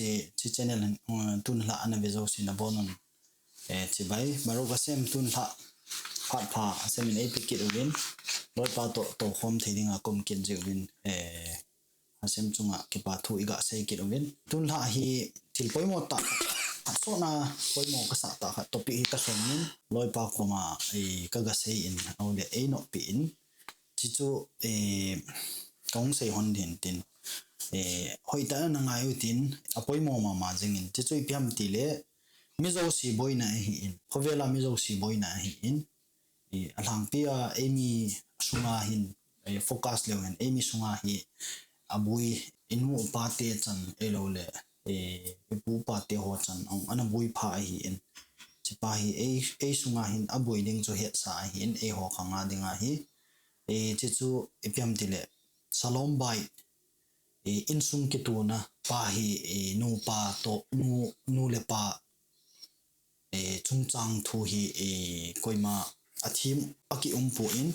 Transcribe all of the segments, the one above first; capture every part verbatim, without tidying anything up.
Hiche channel, uh, tun lha ana ve jouse nabonun, eh, chibai. Baruch Hashem, tun lha phat pha Hashem in eipe kit uvin, loipa toh toukhom thei dinga kaum kit jeh uvin, eh, Hashem chunga kipa thu iga sei kit uvin. Tun lha hi thil poimo tah, asona poimo kasah tah khat topic hi kasei in, loipa koma, eh, kaga sei in, ahile einoppi in. Hichu, eh, kahung sei hon ding tin, eh, hoitah in nangai utin, apoimo mama jingin. Hichu ipi ham tile, mi jouse boina ahin, khovel a mi jouse boina ahin, eh, alhangpi a eimi sunga hin, eh, focus leu hen, eimi sunga hi aboi, inu upa te chan, ahilouleh, eh, ipu ipa te ho chan, ahung ana boi pha ahin. Hichepa hi ei, ei sunga hin aboi ding chu hetsa ahin, eiho khanga dinga hi. Eh, hichu ipi ham tile, Shalom Bait, eh, insung kituna pa hi, eh, nupa toh, nu, nu le pa, eh, chungchang thu hi, eh, koima athem akium poi.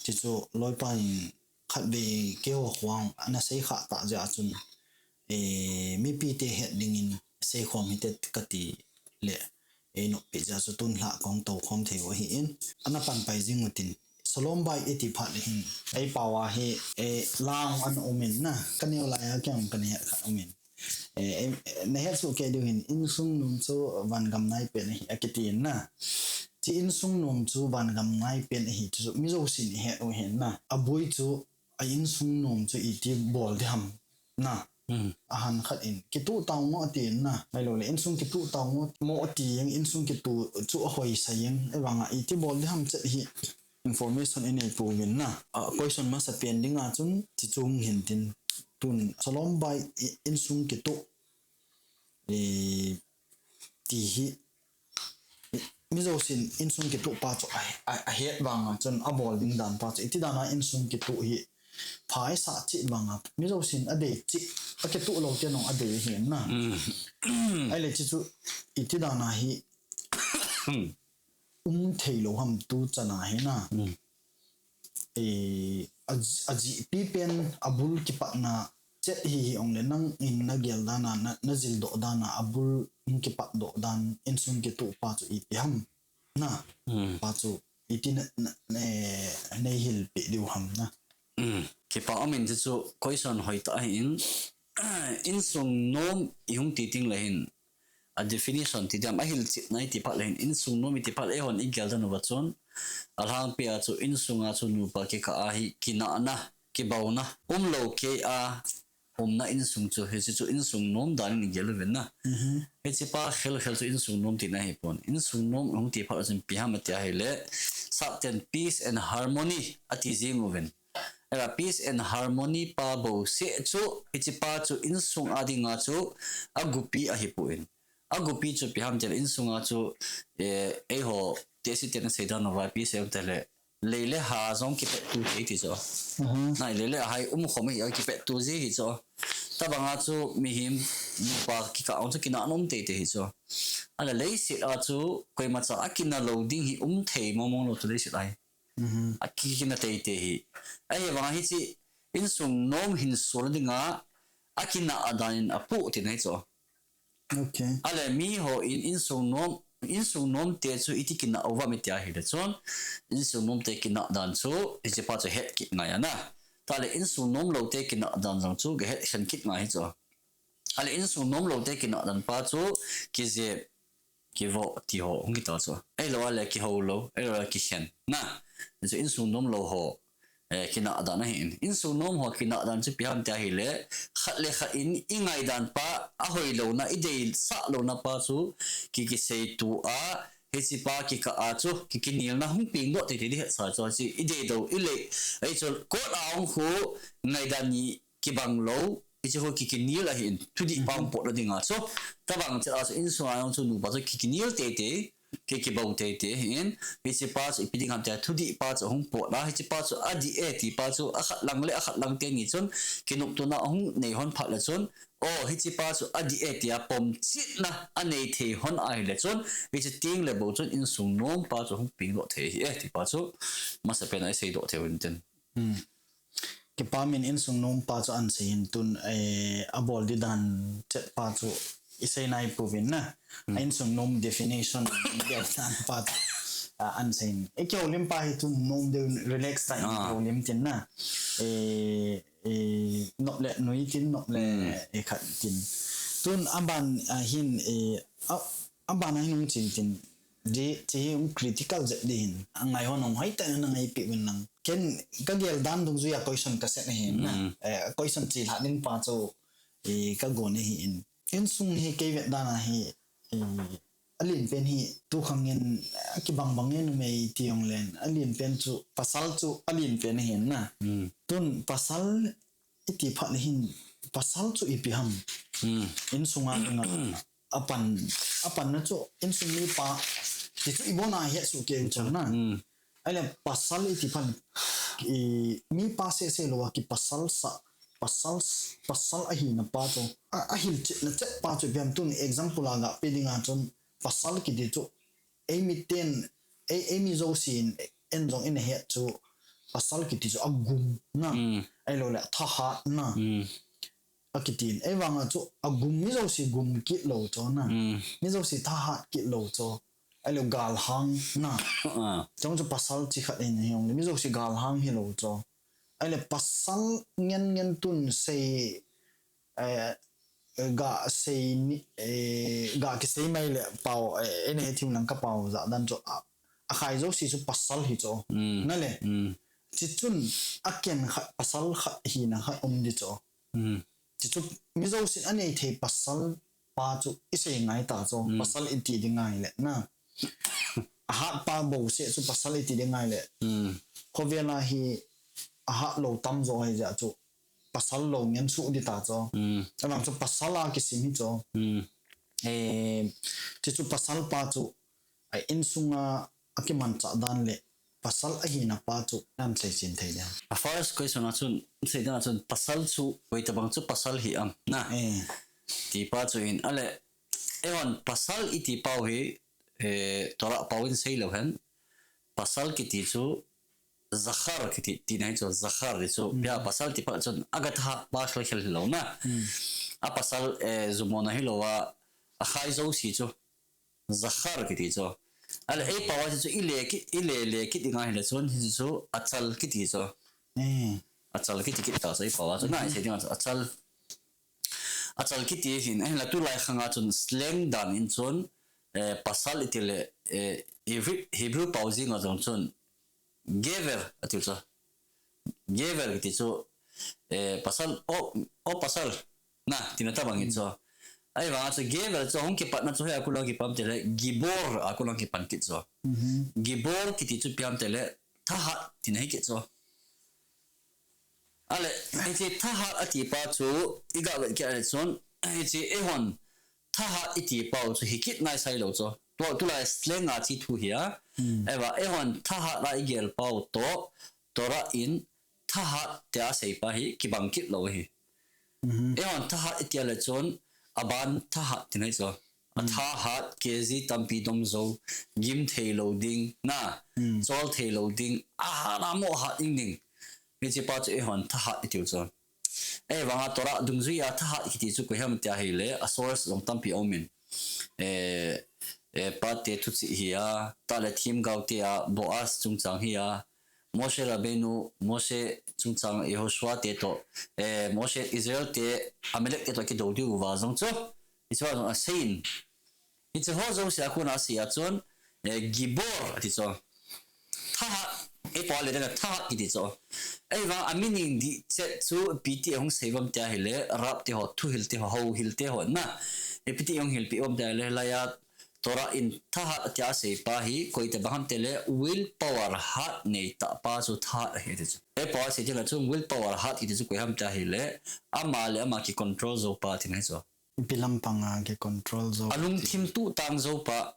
Hichu loipa in khatvei keiho khang ana sei kha tah jeh a chun, eh, mipite het dingin seikhom hite kati le, einoppi jeh a chu tun lha kahung toukhom thei u ahin, ana panpai jing utin. Shalom Bait iti phat le hin, eipao a hi, eh, lang ana umin na, kaneo lai a keiman kana het khat umin. Eh, eh, nahet soh kei diu hin, insung nom chu vangam naipen ahi, akitin na. Hiche insung nom chu vangam naipen ahi, chu mi jousen ihet u hin na. Aboi chu, a insung nom chu iti bol ding ham na. Hmm. Ahan khat in, kituh tau mo atin na. Ahilouleh, insung kituh tau mo, mo ati jeng, insung kituh chu ahoisah jeng, ahivanga iti bol ding ham chet hi information inei pouvin na. A, question masapen dinga chun, hichu hung hin tin, tun Shalom Bait i, insung kituh, eh, ti hi, mi jousen insung kituh pa chu a, a, ahet vanga chun abol ding dan pa chu, iti dana insung kituh hi pha isah cheh vanga, mi jousen adei cheh, akituh lou te jong adei ahin na. Hmm. Ahile hichu, iti dana hi, um thei lou ham tu chana hi na. Hmm. Eh, a, ajehpi pen abul kipatna chet hi hi ong le nangin nagel dana, na, najil doh dana, abul hung kipat doh dan, insung kituh pa chu ipi ham na. Hmm. Pa chu iti na, na, na, eh, nei hilpeh diu ham na. Hmm. Kipa umin hichu question hoitah ahin, insung nom ihung ti ding le hin, a definition ti diam, ahilchetna iti phat le hin, insung nom iti phat le eihon igel dan uva chun, alhangpi a chu insunga chu nupa kikah a hi kinahna, kibouna umlou kei a umna insung chu, hiche chu insung nom danin igel uvin na. Mhm. Hichepa khelkhel chu insung nom tina ahipon. Insung nom hung ti phat le chun ipi ham ati ahile, Sapten peace and harmony ati jing uvin. Ahivang peace and harmony pa bouseh chu, hichepa chu insung a dinga chu agupi ahipon. Agupi chu ipi ham tile insunga chu, eh, eiho tehse ten asei dan uva ipi sei um tile, lei le ha jong kipetto thei ti chu. Mhm. Nai lei le ha hi umkhom ahi, akipetto ji hi chu. Tabanga chu mihem nupa kikah a chu kinahna um teitei hi chu. Ahile leiset a chu koimacha akinah lou ding hi um thei mong mong lou chu leiset a hi. Mhm. Aki, kina teitei hi. Ahivanga hiche insung nom hin sol dinga akinah a danin apoh tina hi chu. Okay. Ahile mihon insung nom, insung nom te chu iti kinah uvam iti ahile chun, insung nom te kinah dan chu hichepa chu het kit ngai ana. Ahile insung nom lou te kinah dan jong chu gahet khen kit ngai hi chu. Ahile insung nom lou te kinah dan pa chu kijep, kivoh ti ho hung kiti chu. Ahilou le kihou lou, ahilou le kikhen. Na, chu insung nom lou ho, eh, kinah dan ahin. Insung nom ho kinah dan chu ipi ham tia ahile, khat le khat in ingaidan pa, ahoilouna, ideisah louna pa chu, ki, kiseito a, hichepa kikah a chu, ki, kinelna hung pengdoh teitei ding hetsa chu, hiche idei doh, ilei, ahi chu, kot a hung khu, ngaidan ni, kibang lou, hiche khu ki, kinel ahin, thudih pa hung potna dinga chu, tabang chet a chu insung a jong chu nupa chu ki, kinel teitei, ki, kibou teitei ahin, hichepa chu ipi ding ham tia thudih pa chu hung pot a, hichepa chu adih e ti pa chu akhat lang le akhat lang teni chun, kinoptona hung nei hon phat le chun, o hichepa chu adih e tia pomchetna anei thei hon ahile chun, hiche teng le bou chun insung nom pa chu hung pengdoh thei ahi e ti pa chu, masapen a iseidoh thei u hintin. Hmm. kipa min insung nom pa chu an sei hin tun, eh, a bol di dan chet pa chu i sei nai puvin na. A insung nom definition bia dan pa chu, ah, an sei hin. I kihoulim pa hi tun nom deu relax ta in kihoulim tin na. Eh, eh, nop le nui tin, nop le, eh, khat tin. Tun aban, ah, hin, eh, a, aban a hin hung chin tin. Di, ti hi hung critical zet di hin. A ngai hon hung hoi ta na ngai pi win lang. Ken ka gel dan dungzui a question ka set na hin na. Eh, question chi lha ning pa chu, eh, ka gon hi in. Insung hi kei vet dan a hi, eh, a lin pen hi tu khang in, eh, a kibang bang in mei ti ong len. A lin pen chu, pasal chu a lin pen hin na. Tun pasal i ti phat le hin, pasal chu ipi ham. Insung a dinga. A pan, a pan na chu, insung mi pa, ti chu i bon a het su ke u chang na. Ai le pasal i ti phat, i, mi pa se se lo a ki pasal sa, pasal, pasal a hi na pa chu. A, a hil chet na chet pa chu biam tun example a ga pe dinga chun pasal ki ti chu. Ei mi ten, ei, ei mi zo sin, en zong in het chu pasal ki ti chu a gum na. Ai lo le thahat na. A kitin. Ei vanga chu a gum mi zo si gum kit lo cho na. Mi zo si thahat kit lo cho. Ai lo galhang na. Chong chu pasal chi khat in hi ong le. Mi zo si galhang hi lo cho. Ai le pasal ngen ngen tun sei, eh, ga sei ni, eh, ga ki sei mai le pau, eh, en he thim lang ka pau za dan chu a, a khai zo si chu pasal hi cho. Na le. Chi chun a ken khat pasal khat hi na khat um di cho. Chi chu mi zo si a nei thei pasal pa chu i sei ngai ta cho. Pasal i ti di ngai le na. A hat pa bo se chu pasal i ti di ngai le. Khovela hi a hat lo tam zo hai ja chu. Pasal lo ngen su di ta cho. Alang chu pasal a kisim hi cho. Eh, chi chu pasal pa chu. A insung a, a kimanchah dan le pasal a hi na pa chu nan sei chin thei dia. A first question a chun, sei dan a chun pasal chu, koi tabang chu pasal hi am na. Eh. Ti pa chu in, a le, ei hon pasal i ti pau hi, eh, Torah pau in sei lo hen. Pasal ki ti chu, zakhar ki ti, ti nai chu, zakhar ti chu. Pia pasal ti pa chun, a ga thahat pa khel khel hi lo na. A pasal, eh, zumona hi lo a, a khai zo si chu. Zakhar ki ti chu. A le ei pau a chu i le ki, i le le ki dinga hi le chun hi chu a chal ki ti chu. A chal ki ti ki ta chu ei pau a chu. Na i sei dinga chu a chal. A chal ki ti hin, a hin la tu lai khang a chun slang dan in chun, eh, pasal i ti le, eh, Hebrew, Hebrew pau zing a zong chun, Gever, a ti chu. Gever kiti chu, eh, pasal, o, o pasal. Na, tina tabang in chu. Ai vang chu Gever chu hung kipat na chu he a kulang kipam ti le, Gibor a kulang kipan kit chu. Gibor kiti chu piam ti le, thahat tina hi kit chu. A le, hiche thahat a ti pa chu, i ga vet kit a le chun, hiche ei hon, thahat i ti pau chu hi kit nai sai lo chu. Tua, tu lai slang a chi thu hi a. Eva, ei hon thahat a i gel pau to, Torah in thahat te a sei pa hi kibang kit lo hi. Ei hon thahat i ti a le chun, a ban thahat ti nai chu. A thahat, K G tampi dom zo, gim thei lo ding, na, chol thei lo ding, a hat a mo hat ing ding. Hiche pa chu ei hon thahat i tiu chu. Ei vang a Torah dungzui a thahat kiti chu koi ham ti a hi le, a source zong tampi om in. Eh, eh, pa te thu chi hi a, ta le thim gau te a, Boaz chungchang hi a, Moshe Rabbeinu, Moshe chungchang, Yehoshua te to, eh, Moshe Israel te, Amalek te to ki do diu va zong chu. Israel zong a sein. Hiche ho jouse a kona sei a chun, eh, Gibor ati chu. Thahat, ei pau le dana thahat kiti chu. Ei vang a meaning di chet chu ipi ti ahung sei vam tia hile, Rab te ho, thuhil te ho, houhil te ho na. Ipi ti ahung hilpi vam tia hile, laia Torah in thahat tia sei pa hi, koi tabang ham tile, will power hat nei ta pa chu thahat ahi ti chu. Ei pau a sei tia chun will power hat kiti chu koi ham tia hile, ama le ama ki control zo pa ti nai chu. Ipi lampang a ki control zo. A lungthim tuhtang zo pa.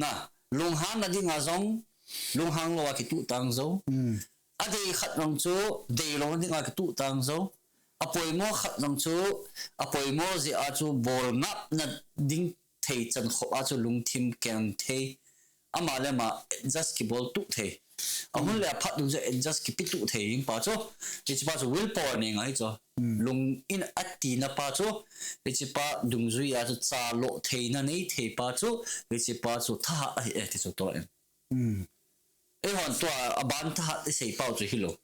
Na, lunghanna dinga zong, lunghang lo a ki tuhtang zo. Mm. A dei khat zong chu, dei lo dinga ki tuhtang zo. A poimo khat zong chu, a poimo zia chu, bol ngapna ding thei chan khop a chu, lungthim keng thei. Ama le ama adjust kibol tuh thei. Ahun le aphat dungjuia adjust kipetup thei ding pa chu, hiche pa chu willpower nei ngai chu. Lung in atina pa chu, hiche pa dungjuia chu chaloh theina nei thei pa chu, hiche pa chu thahat ahi e ti chu tua in. Eihon tua aban thahat isei pau chu hilou.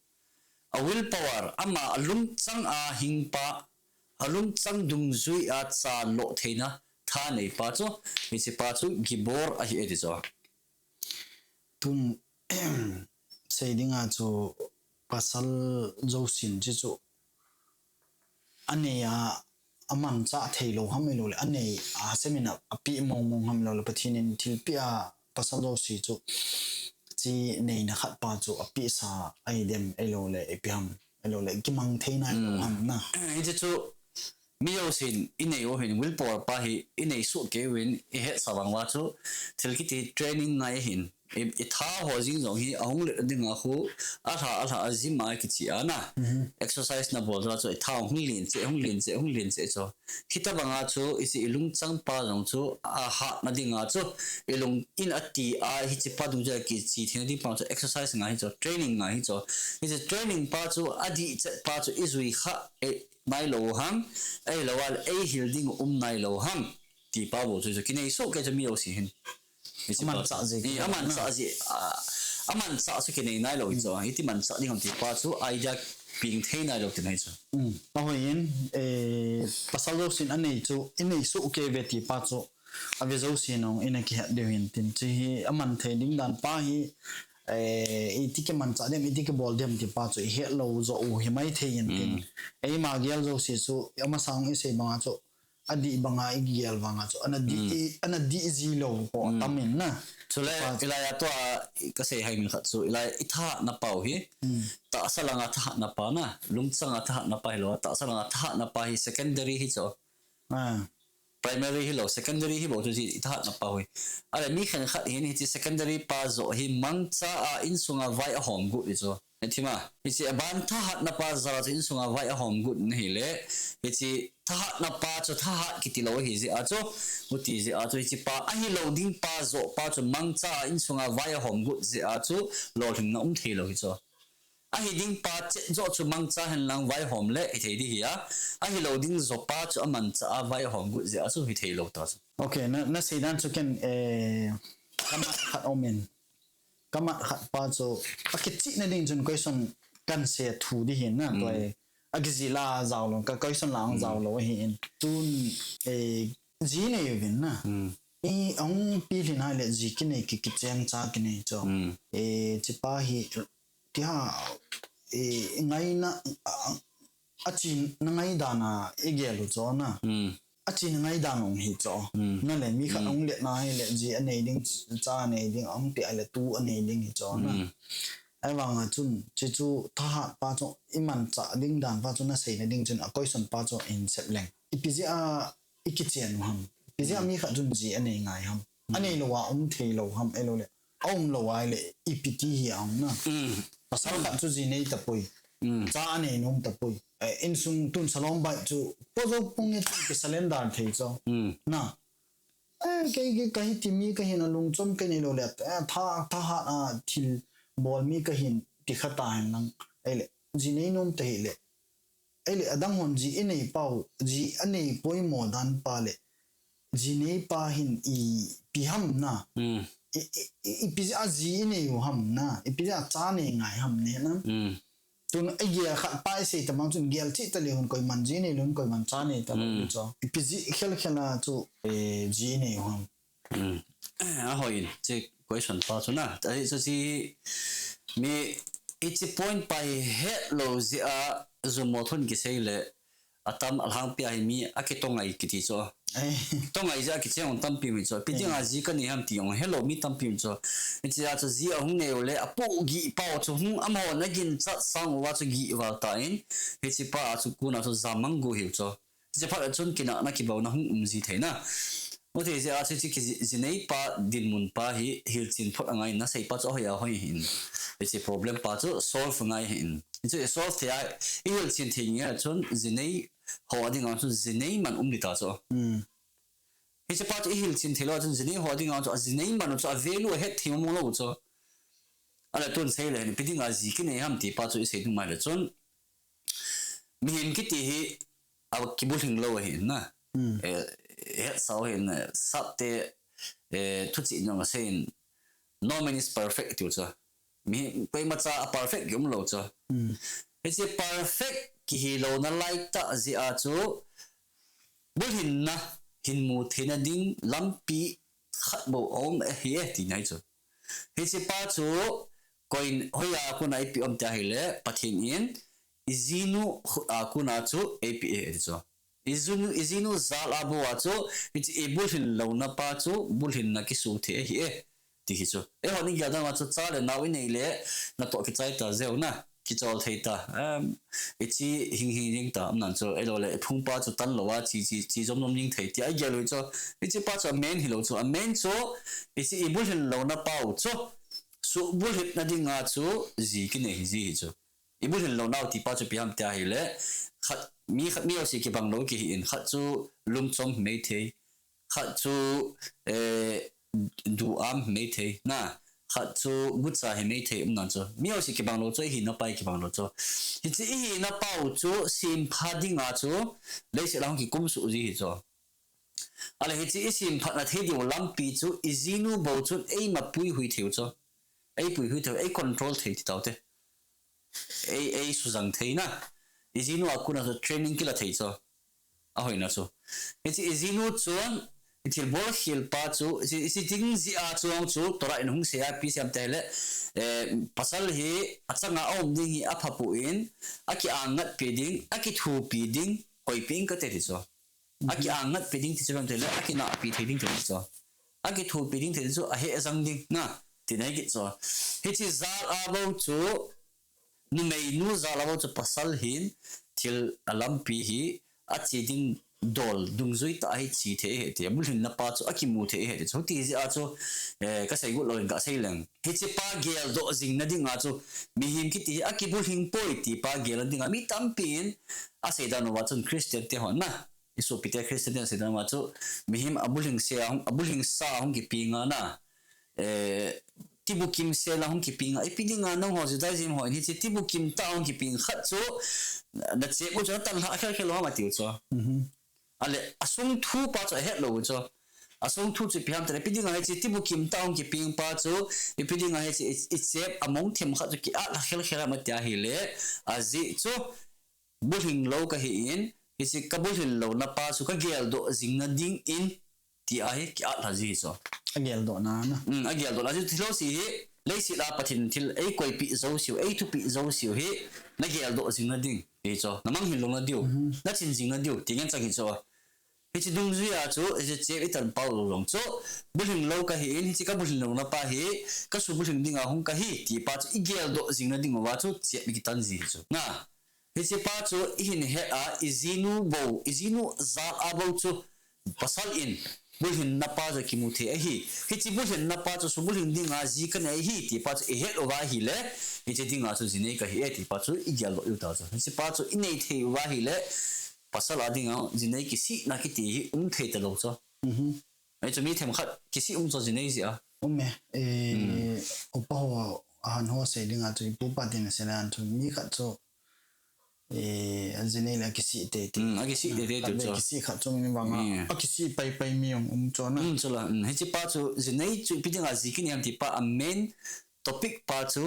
A willpower, ama alungchang a hing pa, alungchang dungjuia chaloh theina tha nei pa chu, hiche pa chu gibor ahi e ti chu. Tun sei dinga chu pasal jousen hiche chu anei a, amanchah theilou ham ahilouleh anei a semin a, apeh mongmong ham ahilouleh Pathen in thilpeh a pasal jouse chu hiche neina khat pa chu apehsa ahi dem ahilouleh ipi ham ahilouleh kimang thei nailou ham na. Hiche chu mi jousen inei u hin willpower pa hi inei soh kei uvin ihetsa vang uva chu thil kiti training ngai ahin. I, itha ho jing jong hi ahung let dinga khu, alha, alha, a gym a kiche a na. Exercise nabol jong chu itha hung len cheh, hung len cheh, hung len cheh chu. Hitabanga chu, hiche ilungchang pa jong chu, ahatna dinga chu, ilung in ati a, hiche pa dungjuia kiche theina ding pa chu, exercise ngai hi chu, training ngai hi chu. Hiche training pa chu, adih chet pa chu, ijui kha, e, nailou ham, ahilouleh, eihil ding um nailou ham. Ti pa bou chu, chu kinei soh kei chu mi jouse hin. Amanchah jeh, eh, amanchah jeh, ah, amanchah chu kinei nailou chu, iti manchah ding ham ti pa chu, idea ping thei nailou tina hi chu. Ahoi in, eh, pasal jousen anei chu, inei soh kei uve ti pa chu, ave jousen jong ina kihet diu hin tin, hiche hi aman thei ding dan pa hi, eh, iti kimanchah dem, iti kibol dem ti pa chu, ihet lou joh u hi maithei in tin. Eima gel jouse chu, amasang isei banga chu, adih banga igel vanga chu, ana dih, ana dih ji lou ho atam in na. Chule, hilai a tua, kasei hai min khat chu, hilai a ithahatna pau hi, tahsa langa thahatna pa na, lungchanga thahatna pa hilou, tahsa langa thahatna pa hi secondary hi chu. Primary hilou, secondary hi bou chu ithahatna pau hi. Ahile mi khenkhat hin hiche secondary pa joh hi mangcha a insunga vai ahom got hi chu. Nathima, hiche aban thahatna pa jal a chu insunga vai ahom got na hile, hiche thahatna pa chu thahat kiti lou ahi jeh a chu, uti jeh a chu, hiche pa ahilou ding pa joh pa chu mangcha a insunga vai ahom got jeh a chu, lolhinna um thei lou hi chu. Ahi ding pa chet joh chu mangcha hen lang vai hom le hithei ding ahi a, ahilou ding joh pa chu amancha a vai ahom got jeh a chu hithei lou ta chu. Okay, na, nasei dan chu ken, eh, kamat khat um in. Kamat khat pa chu, akichihna ding chun question kahin sei thei ding ahi na, tua hi. Akijih la jao lou, ka question la jao lou ahi in. Tun, eh, ji nei uvin na. I ahung pilhin ahile ji kinei ki, kicheng cha kinei chu. Eh, hiche pa hi, tia, eh, ngaina, a, a, achena ngai dan a igel u chu na. Achena ngai dan u hi chu. Nale mi khat ahung let na ahile ji anei ding, cha anei ding, ahung pi ahile tu anei ding hi chu na. Ahivanga chun, hiche chu thahat pa chu, imanchah ding dan pa chu, naseina ding chun, a question pa chu, hin sep leng. Ipi jeh a ikichen u ham. Ipi jeh a mi khat chun ji anei ngai ham. Anei lou a um thei lou ham, ahilouleh. Aum lou ahile, ipi ti hi aum na. Pasal khat chu ji nei tapoi. Cha anei nom tapoi. Eh, insung tun salom bai chu, po jo pung e chu ki surrender thei chu. Na. Eh, kei, kei, kahi ti mi kahin a lungchom kei nei lou le, eh, tha, thahat a thil bol mi kahin ti kha ta hen lang. Ahile, ji nei nom ta hile. Ahile, adang hon ji inei pau, ji anei poimo dan pa le. Ji nei pa hin ipi ham na. I, i, i, ipi jeh a ji inei u ham na. Ipi jeh a cha nei ngai ham ne na. Tun, eh, gel khat pa isei tabang chun gel cheh ta leu hen koiman ji nei lou, koiman cha nei ta lou chu. Ipi jeh khel khel a chu, eh, ji nei u ham. Eh, ahoi in, hiche question pa chu na. Ahi chu hiche mi, hiche point pa hi het lou jeh a, jumo thon kisei le, atam alhangpi a hi mi akitongai kiti chu. Tongai jeh a kicheng tampi um hi chu. Ipi dinga ji kanei ham ti jong helou mi tampi um chu. Hiche a chu ji ahung nei u le apohgih pau chu hung amahon aginchat sang uva chu gih val tan. Hiche pa a chu kona chu jamang gu hiu chu. Hiche phat a chun kinahna kibouna hung um ji thei na. Hiti jeh a chu hiche ki ji, ji nei pa dinmun pa hi hilchen phot angai in nasei pa chu ahoi ahoi hin. Hiche problem pa chu solve angai hin. Hichu i solve thei a, i hilchen thei nge a chun, ji nei ho a dinga chun, ji nei man um ding ta chu. Hiche pa chu i hilchen thei lou a chun, ji nei ho a dinga chun, a ji nei man u chu a value a het thei mong mong lou chu. Ale tun sei le hin, ipi dinga ji kinei ham ti pa chu i sei ding mai le chun. Mihem kiti hi a kibulhing lou ahi na. Hmm. Eh, hetsau ahi na, sapte, eh, thuchih nung a seiyin, "No man is perfect," tiu chu. Mi, koima cha a perfect ki um lou chu. Hmm. Hiche perfect kihi louna lai tah jeh a chu, bulhinna hin mu theina ding lampi khat bou a um ahi e, tina ahi chu. Hiche pa chu, koiin hoiya kona eipeh um tia ahile, Pathen in, i jinu khut a kona chu eipeh e, ati chu. I jinu, i jinu jal a bou a chu, hiche i bulhin louna pa chu, bulhinna kisu thei ahi e, ti hi chu. Eihon i gel dan uva chu, cha le nao i nei le, natoh kichai ta jeh u na, kichol thei ta. Em, i chi hing hing ding ta, um nan chu, ahilou le, i phung pa chu tan lou a, chi, chi, chi jom jom ding thei, tia i gel u chu. Hiche pa chu a main hilou chu, a main chu, hiche i bulhin louna pa u chu, subulhit na dinga chu, ji kinei hi ji hi chu. I bulhin lounau ti pa chu ipi ham tia ahile, khat, mi khat, mi jouse kibang lou kihi in, khat chu lungchom himai thei, khat chu, eh, duham himai thei, na, khat chu gucha himai thei, um nan chu. Mi jouse kibang lou chu, i hina pa hi kibang lou chu. Hiche i hina pa u chu, sempha dinga chu, leiset a hung kikum suh ji hi chu. Ale hiche i semphatna thei diu lampi chu, i jinu bou chun eima puihui thei u chu. Ei puihui thei, ei control thei ti tau te. Ei, ei sujang thei na. I jinu a kona chu training kila thei chu. Ahoina chu. Hiche i jinu chun, i thilbol khel pa chu, i, i ding jeh a chu, chu, Torah in hung sei a, ipi sei ham tia ahile, eh, pasal hi, achanga aum ding hi apha poi, akiangatpi ding, akithopi ding, koipi in kate ti chu. Akiangatpi ding ti chu bang tile, akinahpi thei ding ti chu. Akithopi ding ti chu, ahejang ding, na, tina ahi kit chu. Hiche jal a bou chu, numeinu jal a bou chu pasal hin, thil a lampi hi, ache ding dol, dungjui tah a hi che thei ahi ti. Bulhinna pa chu, akimu thei ahi ti. Chuti jeh a chu, eh, ka sei got lou in ka sei leng. Hiche pa geldoh jing na dinga chu, mihem kiti hi, akibulhing poi ti pa gel na dinga, mi tampi in, asei dan uva chun Christian te hon na. I sopite Christian te asei dan uva chu, mihem abulhingse a hung, abulhingsa a hung kipeng a na. Eh, tibukim sel a hung kipeng a. Ipi dinga nangho Judaism ho in hiche tibukim tah a hung kipeng khat chu, na chep u chu natan lhah khel khel u ham ati u chu. Mhm. Ale, asung thu pa chu ahet lou u chu. Asung thu chu ipi ham tile, ipi dinga hiche tibukim tah a hung kipeng pa chu, ipi dinga hiche i, i chep a mong them khat chu ki-at lhah khel khel ham tia ahile, ajeh chu, bulhing lou kahi in, hiche ka bulhin louna pa chu ka geldoh jing na ding in, tia hi ki-at lha ji hi chu. Ageldoh na na. Hmm, ageldoh na. Hiche thil jouse hi, leiset a Pathen thil eikoipeh jouse u, eithupeh jouse u hi, na geldoh jing na ding hi chu. Na manghin lou na diu, mhm, na chin jing na diu, ti ngen chang hi chu. Hiche dungjui a chu, hiche chep i tan pau lou jong chu, bulhing lou kahi in, hiche ka bulhin louna pa hi, ka subulhing dinga hung kahi, ti pa chu i geldoh jing na ding uva chu, chep i kitan ji hi chu. Na, hiche pa chu i hin het a, i jinu bou, i jinu jal a bou chu, pasal in, bulhinna pa chu kimu thei ahi. Hiche bulhinna pa chu subulhing dinga ji kanei ahi, ti pa chu i het uva ahile, hiche dinga chu jinei kahi e, ti pa chu i geldoh u ta chu. Hiche pa chu i nei thei uva ahile, pasal a dinga, jinei kisihna kiti hi um thei talou chu. Mhm. Hichu mi themkhat kisih um chu jinei jeh a. Um e, eh, hmm, upa ho, ahan ho sei dinga chu, i pupa tin asei le an chu, mi khat chu, eh, ajinei le akisih teitei. Hmm, akisih teitei khat tu ve chu. Kisih khat chu mi vang a, hmm, akisih paipai mi um, um chu na. Hmm, chu la, hmm, hiche pa chu, jinei chu ipi dinga ji kinei ham ti pa, a main topic pa chu,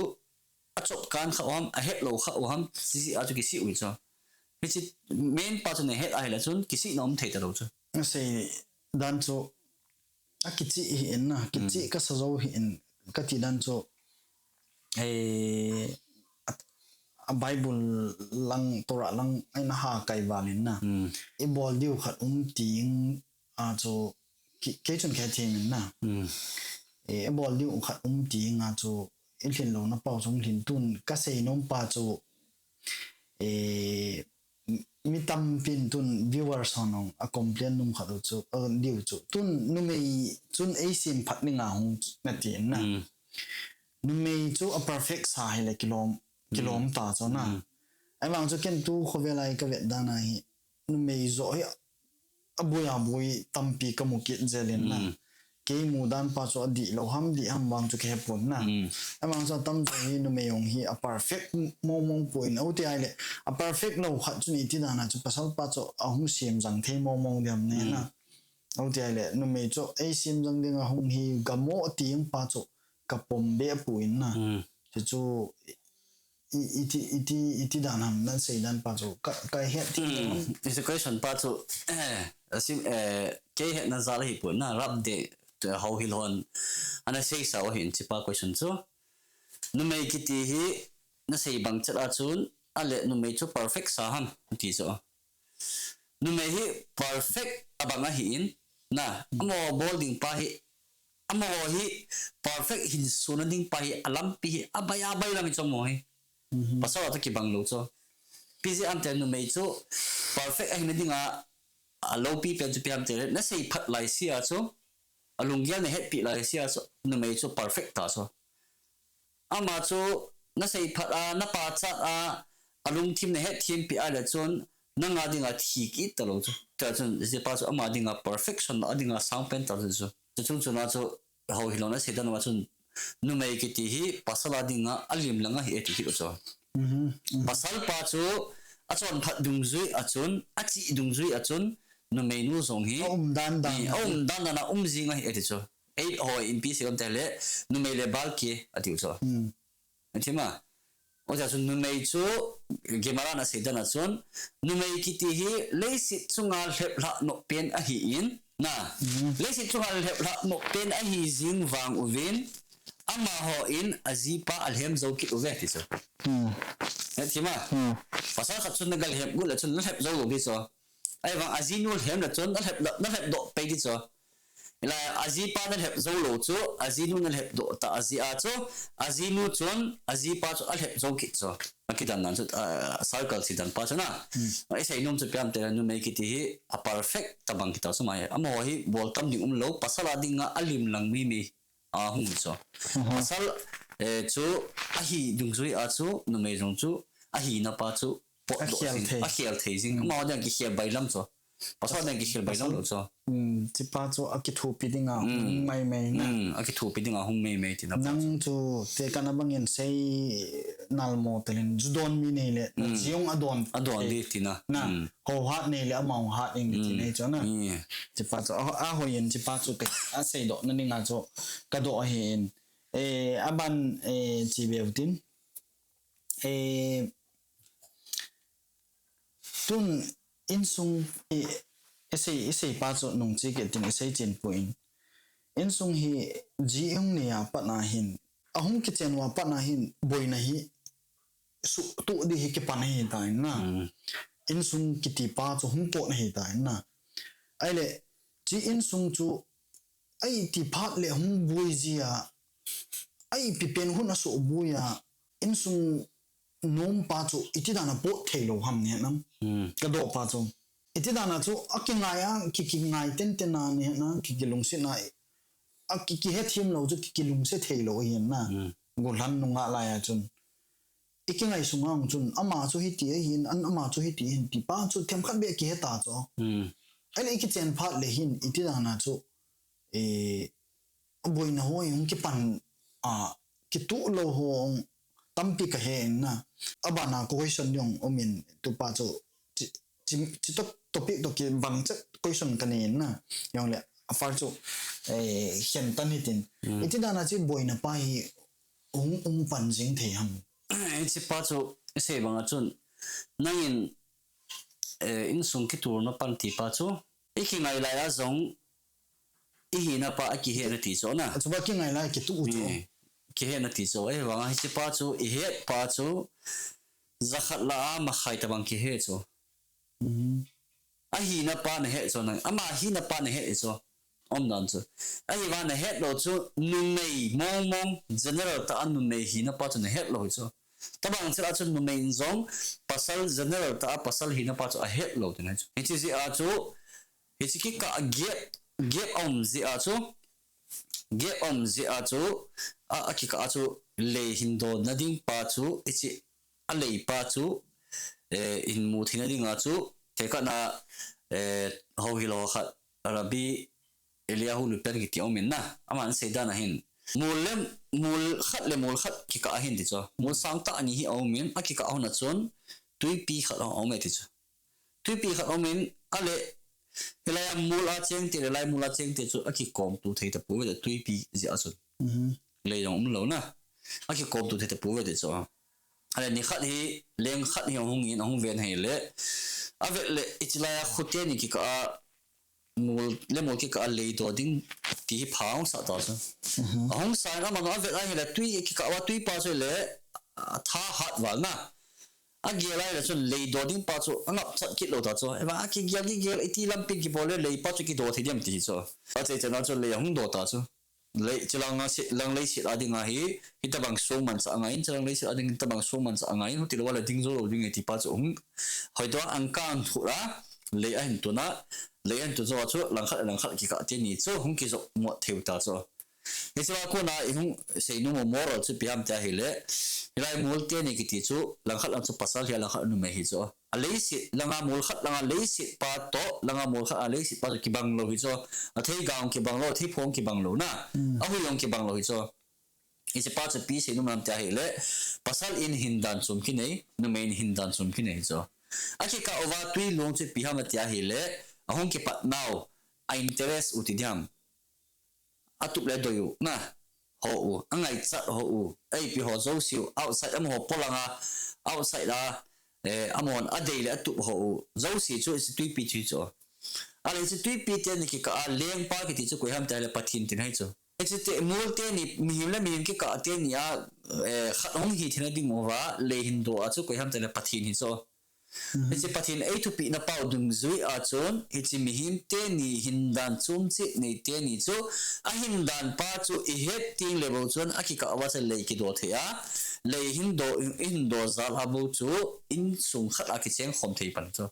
achop kan kha u ham, ahet lou kha u ham, ti jeh a chu kisih u chu. Hiche main pa chu na het ahile chun, kisihna um thei talou chu. Asei dan chu, akichih hi in na, kichih, hmm, kasa jou hi in, kati dan chu, eh, a, a Bible lang, Torah lang, ahin ha kai val in na. Hmm. I bol diu khat um ting, a chu ki, kei chun kei thim in na. Hmm. Eh, i bol diu khat um ting a chu i lhin louna pa u chu lhin tun ka sei nom pa chu, eh, mi tampin tun viewers hon a complain nom khat u chu, a diu chu. Tun numei chun ei semphat dinga hung na ti in na. Hmm. Numei chu a perfect sa hile kilom, kilom, hmm, ta chu na. Hmm. Ahivang chu ken tu khovel a ka vet dan a hi, numei joh hi aboi aboi tampi ka mu kit jel in na. Hmm. Kei mudan pa chu adih lou ham, dih ham vang chu kahepon na. Amang chu atamjo hi numei jong hi a perfect mong mong poi na. Ati ahile a perfect lou khat chun iti dan a chu pasal pa chu ahung semjang thei mong mong diam ne na. Ati ahile numei chu ei semjang ding a hung hi gamo ati jong pa chu kapom be poi na. Chu chu i, iti, iti, iti dan ham nan sei dan pa chu ka, ka het ti. Hmm. Iti question pa chu, eh, asim, eh, kei hetna jal ahipon na, rap de, tu hou hilhon. Ana sei sa ahin hiche pa question chu. Numei kiti hi, nasei bang chet a chun, ale numei chu perfect sa ham, ti chu. Numei hi perfect abang ahin, na, amaho bol ding pa hi, amaho hi perfect hin suna ding pa hi, alampi hi, abai, abai lam hi chu amaho hi. Pasal a chu kibang lou chu. Ipi jeh ham tile numei chu perfect ahina dinga, aloupi pen chu ipi ham tile, nasei phat lai sia chu, alunggel nahetpi lai sia chu, numei chu perfect ta chu. Ama chu nasei phat a, napachat a, alungthim nahetthempi a le chun, nanga dinga thi kit talou chu. Tia chun, hiche pa chu ama dinga perfection, adinga sangpen ta chu. Chuchung chuna chu, hou hilou nasei dan uva chun, numei kiti hi pasal a dinga alim lang ahi e ti kit u chu. Pasal pa chu, achonphat dungjui a chun, achih dungjui a chun, numeinu jong hi, aumdan dan a um jing ahi e ti chu. Ei, hoi, inpi sei um tile, numei le balki, atiu chu. Athi ma. Ojeh chun numei chu, Gemara in asei dan a chun, numei kiti hi, leiset chunga lheplhah nop pen ahin, na. Leiset chunga lheplhah nop pen ahi jing vang uvin, amahon ajipa alhem jou kit uve, ti chu. Athi ma. Pasal khat chun nagalhem got le chun nalhep jou lou ti chu. Ahivang ajinu lhem le chun nalhep, nalhep doh pai ti chu. Hilai ajipa nalhep jou lou chu, ajinu nalhep doh ta ajeh a chu, ajinu chun, ajipa chu alhep jou kit chu. Akidan dan chu, ah, circle sei dan pa chu na. Isei nom chu ipi ham tile numei kiti hi, a perfect tabang kiti chu mai. Amaho hi, bol tam ding umlou, pasal a dinga alim lang meimei. Ahung chu. Pasal, eh, chu ahi dungjui a chu, numei jong chu, ahina pa chu, potdoh jing, akhel thei jing. Amaho dinga kikhel bailam chu. Pasal dinga kikhel bailam lou chu. Hiche pa chu akithopi dinga hung maimai na. Akithopi dinga hung maimai tina pa chu. Nang chu tekahna bangin sei nalmo talin, ju don mi nei le, ji jong adon. Adon di tina. Na. Houhat nei le ama hung hat ding ti nei chu na. Hiche pa chu, a, ahoi in hiche pa chu te, aseidoh na dinga chu, kadoh ahin. Eh, aban, eh, chi veu tin. Eh, tun insung, eh, isei, isei pa chu nungche kit tin isei chen poi. Insung hi ji hung nei a pat na hin, ahung kichen uva pat na hin, boina hi, suhtuh di hi kipan ahitai na. Insung kiti pa chu hung pot ahitai na. Ahile, hiche insung chu, a iti phat le hung boi jia, a ipi pen hun asoh boi a, insung nom pa chu, iti dan a pot thei lou ham ne nam. Kadoh pa chu. Iti dan a chu, akingai a, ki, kingai tenten a ne na, ki, kilungset na, a ki, kihethem lou chu, ki, kilungset thei lou ahin na. Gollhang nungah lai a chun. Ikingai sunga hung chun, ama chu hiti ahin, an ama chu hiti ahin, ti pa chu themkhat beh kihe ta chu. Ahile ikichen phat le hin, iti dan a chu, eh, boina ho hung kipan, a, kituh lou ho tampi kahe in na. Abana question jong um in tu pa chu, chi, chi, chi to, topic to kibang chet question kanei in na. Jongle, a far chu, eh, khen tan hitin. Iti dan a chu boina pa hi, hung um pan jing thei ham. Hiche pa chu, isei bang a chun, nangin, eh, insung kiturna pan ti pa chu, ikingai lai a jong, ihina pa akihe na ti chu na. Chu pa kingai lai kituh u chu. Kihe na ti chu. Ahivang a hiche pa chu, ihet pa chu, jakhat lah a makhai tabang kihe chu. Ahina pa nahe chu nang, ama hina pa nahe chu. Umdan chu. Ahivang nahet lou chu numei mong mong general tah a numei hina pa chu nahet lou chu. Tabang chila chu numei in jong pasal general tah a pasal hina pa chu ahet lou ti na chu. Hiche jeh a chu, hiche kikah gap, gap um jeh a chu, gap um jeh a chu, a, akikah a chu lei hin don na ding pa chu, hiche a lei pa chu, eh, hin mu thei na ding a chu, tekahna, eh, hou hilou khat, Rabbi Eliyahu Lupen kiti a um in na, aman asei dan a hin. Mol le, mol khat le mol khat kikah ahin ti chu. Mol sangtah ani hi a um in, akikah a hon a chun, twipi khat a um e ti chu. Twipi khat a um in, ale, hilai a mol a cheng te, hilai mol a cheng te chu, akikom tu thei tapouve, twipi jeh a chun. Mhm. Lei jong um lou na. Akikom tu thei tapouve ti chu. Ale, ni khat hi, leng khat hi ahung in, ahung ven ahile. Avet le, hiche lai a khute ni kikah a, mol le mol kikah a lei do ding ti hi pha ahung sah ta chu. Mhm. Ahung sah in aman avet ahile twi kikah uva twi pa chu le, a, tha hat val na. Agel ahile chun lei do ding pa chu angap chat kit lou ta chu. Eva akigel kigel iti lampi kibol le lei pa chu kido thei diam ti hi chu. Achai chan a chu lei ahung do ta chu. Lei, hiche lang a se, lang leiset a ding a hi, hitabang song manchah angai in, hiche lang leiset a ding hitabang song manchah angai in, huti lou a le ding jou lou ding e ti pa chu hung, hoito a angkang thu a, lei ahin tun a, lei ahin tun jou a chu, langkhat, langkhat kikah teni chu, hung kijop mot thei u ta chu. Hiche a kona i hung seinom u moral chu ipi ham ti ahile, hilai mol teni kiti chu, langkhat lang chu pasal hi a, langkhat numei hi chu. A leiset langa mol khat langa leiset pa toh, langa mol khat a leiset pa toh kibang lou hi chu. A theiga jong kibang lou, a theipho jong kibang lou na. Mm. A hui jong kibang lou hi chu. Hiche pa chu ipi seinom ham ti ahile, pasal in hindan chom kinei, numei in hindan chom kinei hi chu. Akikah uva twi long chu ipi ham ti ahile, ahung kipat nau, a interest u ti diam. Atup le adoi u, na, ho u, angaichat ho u, eipi ho jouse u, outside amaho polanga, outside a, eh, amahon adei le atup ho u, jouse chu hiche twipi chu chu. Ale hiche twipi teni kikah a, lengpa kiti chu koi ham ti ahile Pathen tina hi chu. Hiche te, mol teni, mihem le mihem kikah teni a, eh, khat hung hi theina ding uva, lei hin do a chu koi ham ti ahile Pathen hi chu. Mhm. Hiche Pathen eithupina pau dungjui a chun, hiche mihem teni hindan chom cheh nei teni chu, ahindan pa chu ihet teng le bou chun, akikah uva chu lei kido thei a, lei hin do, ihin do jal a bou chu, insung khat a kicheng khom thei pan chu.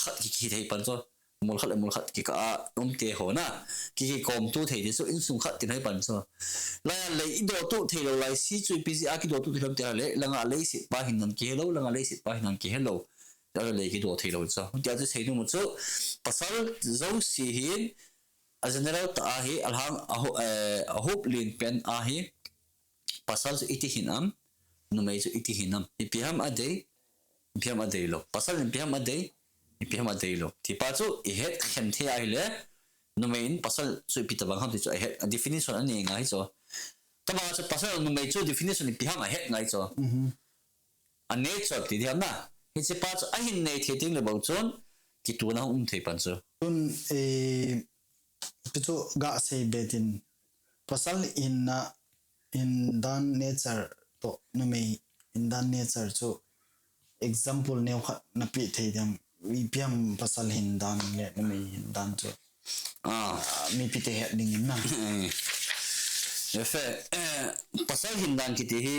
Khat ki, ki thei pan chu. Mol khat le mol khat kikah a um te ho na. Ki, kikom tu thei ti chu insung khat tina hi pan chu. Lai a lei i do tu thei lou lai si chu ipi jeh a kido tu thei lou ti ahile, langa leiset pa hindan kihe lou, langa leiset pa hindan kihe lou. Ti a lei kido thei lou chu. Ti a chu seinom u chu, pasal jouse hin, a general tah a hi, alhang, a ho-, eh, a hop len pen a hi, pasal chu iti hin am, numei chu iti hin am. Ipi ham adei, ipi ham adei lou. Pasal in ipi ham adei, ipi ham adei lou. Ti pa chu ihet khen thei ahile, numei in pasal chu ipi tabang ham ti chu ihet, a definition anei ngai chu. Tabang chu pasal numei chu definition ipi ham ahet ngai chu. Mhm. A nature ti diam na. Hiche pa chu ahin nei thei teng le bou chun, kituna hung um thei pan chu. Tun, eh, Pi chu ga sei be tin, pasal hinna, hindan nature toh numei hindan nature chu example neo khat na pe thei diam, ipi ham pasal hindan le numei hindan chu. Ah. Ah, mipi te het ding in na. Eh. Efe, eh, pasal hindan kiti hi,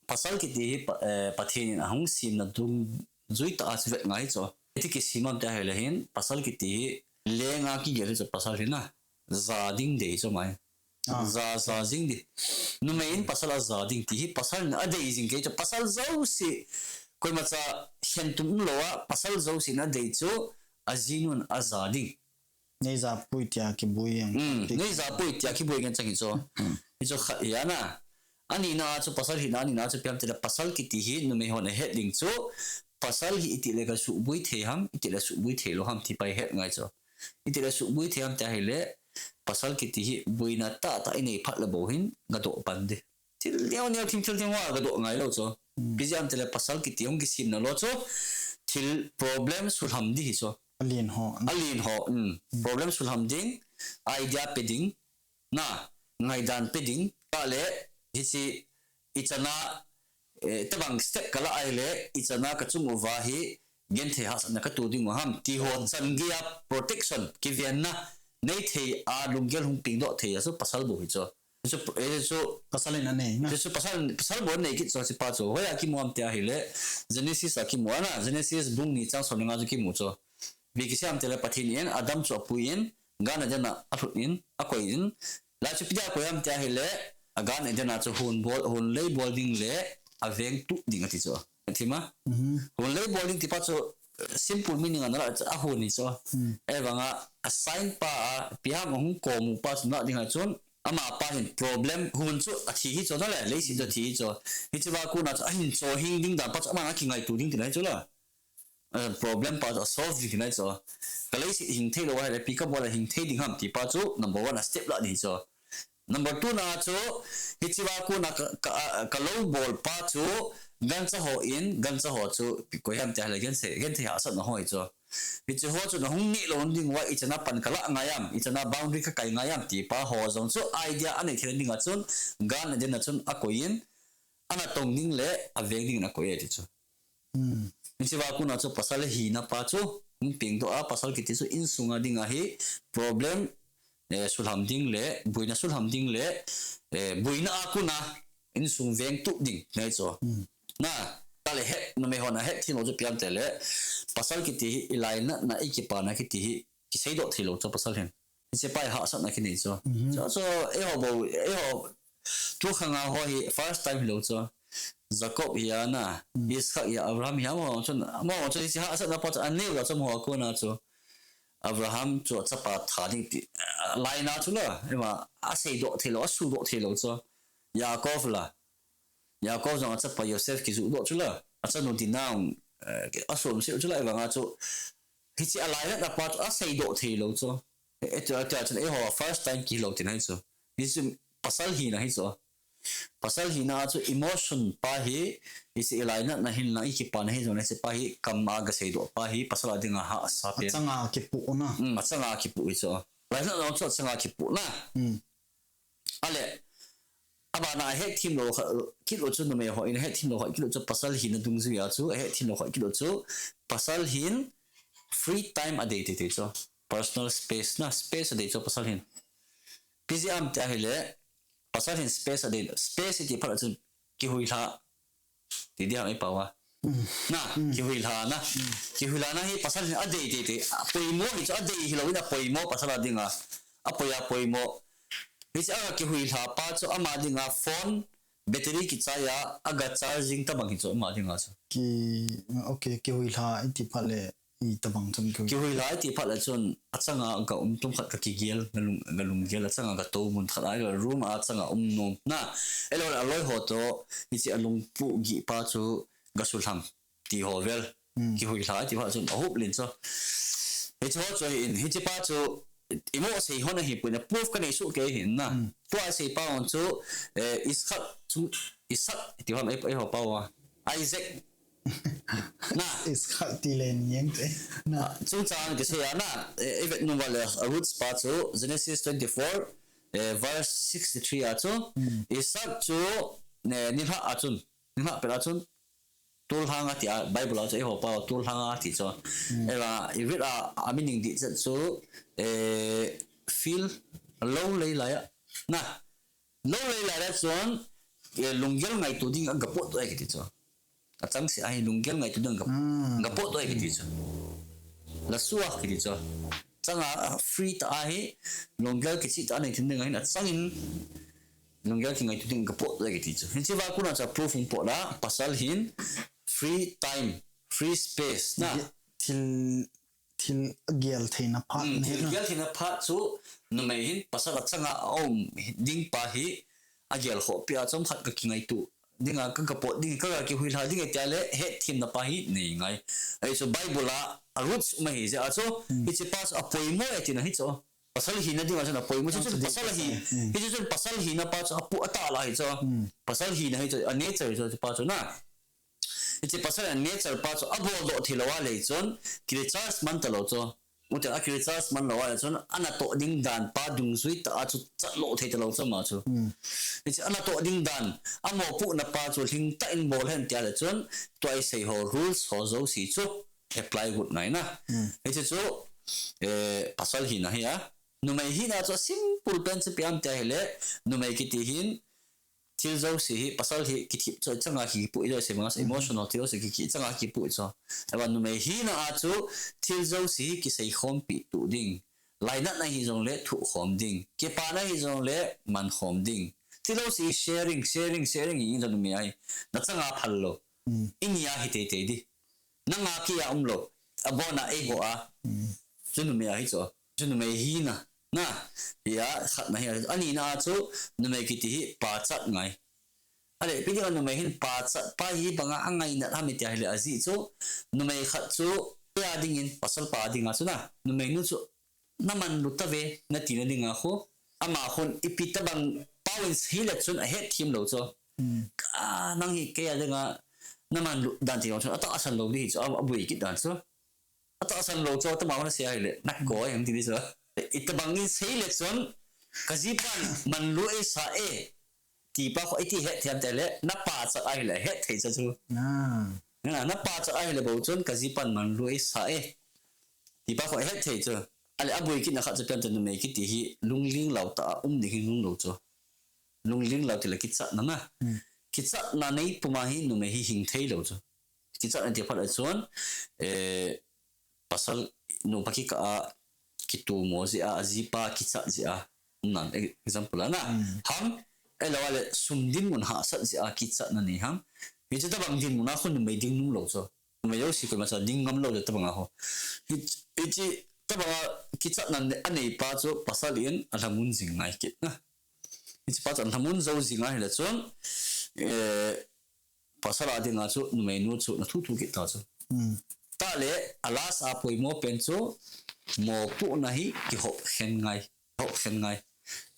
pasal kiti hi pa-, eh, Pathen in ahung semna dungjui tah a chu vet ngai chu. Iti kisem ham ti ahile hin, pasal kiti hi, lenga kigel hi chu pasal hi na. Ja ding dei chu mai. Ah. Ja, ja jing ding. Numei in pasal aja ding ti hi, pasal in adei jing kei chu, pasal jouse. Koima cha khen tum um lou a, pasal jouse in adei chu, ajinun aja ding. Nei ja poi tia kiboi jeng. Hmm, nei ja poi tia kiboi jeng chang hi chu. Hmm. Hi chu khat hi a na. Ani na chu pasal hina, ani na chu ipi ham ti le pasal kiti hi numei hon ahet ding chu. Pasal hi iti le ga suboi thei ham, iti le suboi thei lou ham ti pa ihet ngai chu. Iti le suboi thei ham ti ahile pasal kiti hi boina tahtah inei phat le bou hin gadoh pan ding. Thil neo neo thil thil thil hoa gadoh ngai lou chu. Hmm. Ipi jeh ham ti le pasal kiti hung kisemna lou chu. Thil problem sulham ding hi chu. Alen ho. Alen ho, hmm. Hmm. Problem sulham ding, idea pe ding, na, ngaidan pe ding, ta le, hiche, ichan a, eh, tabang step kala ahile, ichan a kachung uva hi, genthei hahsatna katoh ding u ham, ti ho chan gei a protection, kivenna, nei thei a lunggel hung pengdoh thei a chu pasal bou hi chu. Chu, eh, chu, pasal in anei, na. Chu, chu pasal, pasal bou nei kit chu, chu pa chu. Hoiya kimu ham ti ahile, Genesis a kimu a na, Genesis bung ni chang som le nga chu kimu chu. Ipi kisei ham ti le Pathen in Adam chu apui in, Gan Eden a alhut in, akoi in. Lai chu ipi dia akoi ham ti ahile, a Gan Eden a chu hon bol, hon lei bol ding le, aveng tuh ding ati chu. Athi ma? Mhm. Hon lei bol ding ti pa chu, simple meaning a nala chu ahun hi chu. Evanga a sign pa a piham ahung komu pa chu nading a chun ama pa hin problem hun chu athi hi chu nale, leiset chu athi hi chu. Hiche va kona chu ahin cho hing ding dan pa chu ama na kingaito ding tina hi chu la. Problem pa chu asolve ding tina hi chu. Ka leiset hing thei lou ahile pi kabol a hing thei ding ham ti pa chu number one a step la ding hi chu. Number two na chu, hiche va kona ka, ka, a, ka lou bol pa chu, gancha ho in, gancha ho chu, koi ham ti ahile, genthei, genthei hahsatna ho hi chu. Hiche ho chu nahung neh lou ding uva, ichan a pan kala ngai am, ichan a boundary kakai ngai am ti pa ho jong chu, idea anei thei ding a chun, gan a den a chun, akoi in, ana tong ding le, aveng ding in akoi e ti chu. Hiche va kona chu pasal hina pa chu, hung pengdoh a, pasal kiti chu insung a ding ahi, problem, eh, sulham ding le, boina sulham ding le, eh, boina a kona, insung veng tup ding, ngai chu. Na, tale het, numei hon ahet thim lou chu piang te le, pasal kiti hi, ilainatna, ikipana kiti hi, kiseidoh thei lou chu pasal hin. Hiche pa hi hahsatna kinei chu. Chu, chu, eiho bou, eiho, tu khanga ho hi first time hilou chu. Jacob hi a na, Isaac hi a, Abraham hi a, amaho chun, amaho chun hiche hahsatna pa chu, aneo la chu amaho a kona chu. Abraham chu achapa tha ding ti, laina chu la, ema, aseidoh thei lou, asudoh thei lou chu. Yaakov la. Yaakov jong achapa Yosef kijuhdoh chu la. Achanu Dinah, eh, asomseu chu la, evanga chu. Hiche alainatna pa chu aseidoh thei lou chu. E, e, tia, tia chun eiho first time kihilou tina hi chu. Hichu pasal hina hi chu. Pasal hina a chu emotion pa hi, hiche ilainatna hin lang ikipana hi jong le hiche pa hi kam a gaseidoh pa hi pasal a dinga hahsa pen. Achanga kipoh na. Hmm, achanga kipoh hi chu. Lainatna chu achanga kipoh na. Ale, abana ahet thim lou kha, kit u chu numei ho in ahet thim lou kha, kit u chu pasal hina dungjui a chu, ahet thim lou kha, kit u chu pasal hin free time adei teitei chu. Personal space na, space adei chu pasal hin. Ipi jeh ham ti ahile, pasal hin space adei, space iti phat a chun kihuilha, ti ding ham eipao a. Na, kihuilha na. Kihuilha na hi pasal hin adei teitei. Apoimo hi chu adei hilou in apoimo pasal a dinga. Apoi apoimo. Hiche a kihuilha pa chu ama dinga phone battery kichai a, aga charging tabang hi chu ama dinga chu. Ki, okay, kihuilha iti phat le, iti phat le chun achanga ga um tum khat kakigel, galung, galunggel, achanga gatou mun khat a, room a achanga um nom na. Ahilou le aloi ho toh, hiche alungpu gih pa chu gasuhlham ti ho vel. Kihuilha iti phat chun ahup lin chu. Hiche ho chu ahin, hiche pa chu, imo sei hon ahipoi na, proof kanei soh kei ahin na. Tua asei pa hon chu, eh, Isaac chu, Isaac, ti hon, eh, eh, ho pa hon. Isaac. Na. Isaac ti le ni em te. Na. Chungchang kisei a na, eh, ivet nom uva le, a roots pa chu, Genesis twenty-four, eh, verse sixty-three a chu, Isaac chu, eh, nilhah a chun, nilhah pet a chun, Tolhang ati a, Bible a chu eiho pa tolhang ati chu. Ela, ivet a, a meaning dih chet chu, eh, feel, lou lei lai a. Na, lou lei lai a chun, eh, lunggel ngaito ding a gapot doh e kiti chu. Achangseh a hi lunggel ngaito ding a ga, gapot doh e kiti chu. Lasua kiti chu. Changa, ah, free tah a hi, lunggel kicheh tah a nei thei ding ahin achangin, lunggel kingaito ding gapot doh e kiti chu. Hiche va kona chu proof hung pot a, pasal hin free time, free space na. Thil, thil gel theina phat. Thil gel theina phat chu, numei hin pasal achanga aum ding pa hi, agel khoh peh a chomkhat kakingaito ding a, ka, kapot ding, ka, kakihuilha ding e tia le, hetthemna pa hi nei ngai. Ahi chu Bible a, a roots um ahi jeh a chu, hiche pa chu apoimo e tina hi chu. Pasal hina ding a chun apoimo. Hiche chun pasal hi, hiche chun pasal hina pa chu apu atah la hi chu. Pasal hina hi chu, a nature hi chu, hiche pa chu na. Hiche pasal a nature pa chu abol doh thei lou a lei chun, kirecharge man talou chu. Ute a kirecharge man lou a lei chun, anatoh ding dan pa dungjui tah a chu chat lou thei talou chu ama chu. Hiche anatoh ding dan, amopohna pa chu lhingtah in bol hen tia lei chun, tua isei ho rules ho jouse chu apply got ngai na. Hiche chu, eh, pasal hina hi a. Numei hina chu simple pen chu ipi ham tia hile, numei kiti hin, thil jouse hi, pasal hi, kithip chu, changa kipu i jouse, emotional thil jouse ki, ki, changa kipu i chu. Tua numei hina a chu, thil jouse hi, kiseikhompi tuh ding. Lainatna hijongle, thuhkhom ding. Kipana hijongle, mankhom ding. Thil jouse hi, sharing, sharing, sharing, hi, hi, numei ahi. Nachanga phal lou. Ini a hi teitei di. Nanga kei a umlou. abona eiho a. Chu numei ahi chu. Chu numei hina. Na. Hia, khatna hi. Anina chu numei kiti hi pachat ngai. Ale, ipi dinga numei hin pachat pa hi banga angaina ham iti ahile ajeh chu. Numei khat chu, kei a dingin, pasal pa dinga chu na. Numei nu chu, namanlu tave, natina dinga khu. Ama khun, ipi tabang, pau in seile chun, ahet thim lou chu. Ka, nang hi, kei a dinga, namanlu dan ti chu, atahsan lou di hi chu, a, abui kit dan chu. Atahsan lou chu, tama hon asei ahile, nakoi, hung ti di chu. Itabang in seile chun, kajipan, manlu eisa e. Tipa khu, iti het thei ham tile, napachat ahile, het thei chu chu. Na, napachat ahile bou chun, kajipan manlu eisa e. Tipa khu, het thei chu. Ale, abui kitna khat chu, pian chu numei kiti hi, lungling lou tah a, um ding hi lung lou chu. Lungling lou tile kichatna na. Kichatna nei puma hi, numei hi hing thei lou chu. Kichatna ti phat le chun, eh, pasal nupa kikah a kitomo jeh a, ajipa kichat jeh a. Nan, e-, example a na. Ham, ahilou le sum dinmun hahsat jeh a kichatna nei ham. Hichu tabang dinmun a khu numei ding nom lou chu. Numei jouse koima cha ding ngam lou le tabang a khu. Hi-, hichu tabang a kichatna ne-, anei pa chu pasal in alhamon jing ngai kit na. Hichu pa chu alhamon jou jing ahile chun, eh, pasal a dinga chu, numei nu chu, nathu thu kit ta chu. Tale, a last a poimo pen chu, mopohna hi kihop khen ngai, kihop khen ngai.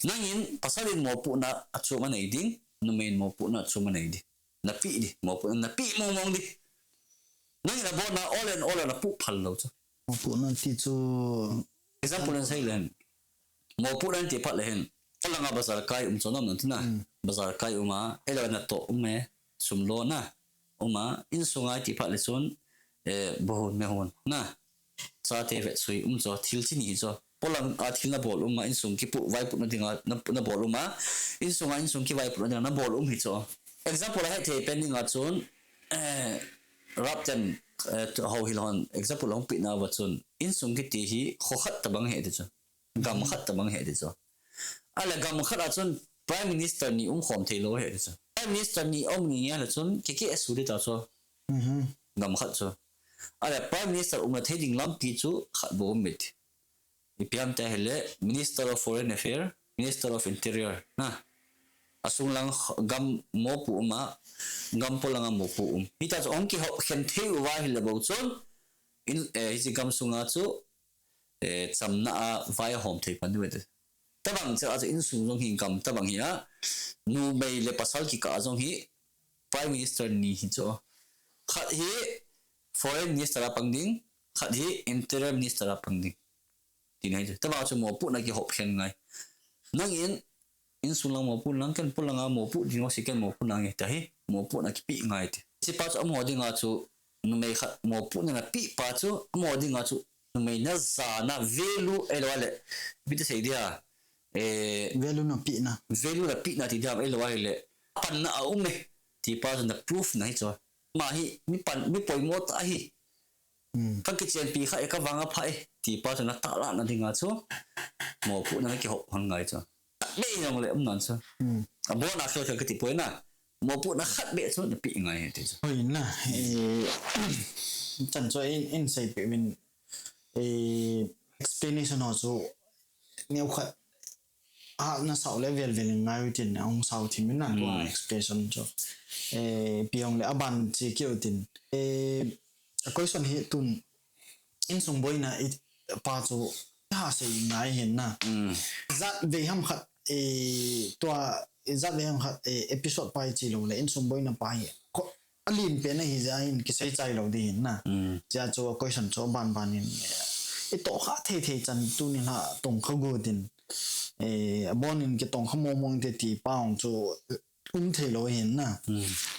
Nangin, pasal in mopohna achom anei ding, numei in mopohna achom anei ding. Napeh di, mopohna napeh mong mong di. Nangin abona, all and all a napoh phal lou chu. Mopohna ti chu. Example in sei leng. Mopohna ti phat le hin. Kalanga bazar kai um chu nom nan tina. Bazar kai um a, ahilou natoh um e, sum lona um a, insunga ti phat le chun, eh, bohun mehun na. Chate vetsui um chu, thil chini hi chu. Polang a thil nabol um a, insung kipoh vaipohna dinga, na, nabol um a, insunga insung kivaipohna dinga, nabol um hi chu. Example a hethei pen dinga chun, eh, Rapten, eh, hou hilhon, example hung pehna uva chun, insung kiti hi, kho khat tabang hi ti chu. Gam khat tabang hi ti chu. Ahile gam khat a chun Prime Minister ni um khom thei lou hi ti chu. Prime Minister ni um nge nge le chun kiki esu di ta chu. Gam khat chu. Ahile Prime Minister umna thei ding lampi chu khat bou um e ti. Ipi ham ti ahile Minister of Foreign Affairs, Minister of Interior. Na. Asung lang kh-, gam mopoh um a, gam polanga mopoh um. Hita chu hung kihop khen thei uva ahile bou chun. In, eh, hiche gam sunga chu eh, chamna a vai ahom thei pan diu ve. Tabang chu a chu insung jong hi gam tabang hi a, numei le pasal kikah a jong hi Prime Minister ni hi chu. Khat hi Foreign Minister a pang ding, khat hi Interior Minister a pang ding. Ti nai chu. Tabang chu mopohna kihop khen ngai. Nangin Insung lang mopoh lang ken polanga mopoh ding o si ken mopoh nange ti hi, mopohna kipeh ngai ti. Hiche pa chu amaho dinga chu numei khat mopohna napeh pa chu amaho dinga chu numei najana value ahilou le. Ipi ti sei dia. Eh, value napehna. Value napehna ti dia ahilou le. Panna a um e. Ti pa chu na proof na hi chu. Ama hi mi pan, mi poimo tah ahi. Kakichenpi kha e, kavang apha e, ti pa chu natahlanna dinga chu. Mopohna nakihop hon ngai chu. Khat beh jong le um nan chu. Abona khelkhel kati poi na. Mopohna khat beh chu napeh ngai ti chu. Hoi na, eh, chan chu in, in seipeh uvin, eh, explanation ho chu neokhat a, nasao le velvel in ngai utin, ahung sao thim in na, tua expression chu. Eh, ipi jong le aban che kit utin. Eh, a question hi tun, insung boina i pa chu ha sei ngai hin na. Jat vei ham khat, eh, tua, jat vei ham khat, eh, episode pa i chi lou le, insung boina pa hi. Ko, Alim pen ahi jeh in kisei chai lou ding hin na. Chia chu a question chu aban ban in, eh, i tohkha thei thei chan tunin la tongkha got in, eh, abon in kitongkha mong mong te ti pa hung chu um thei lou hin na.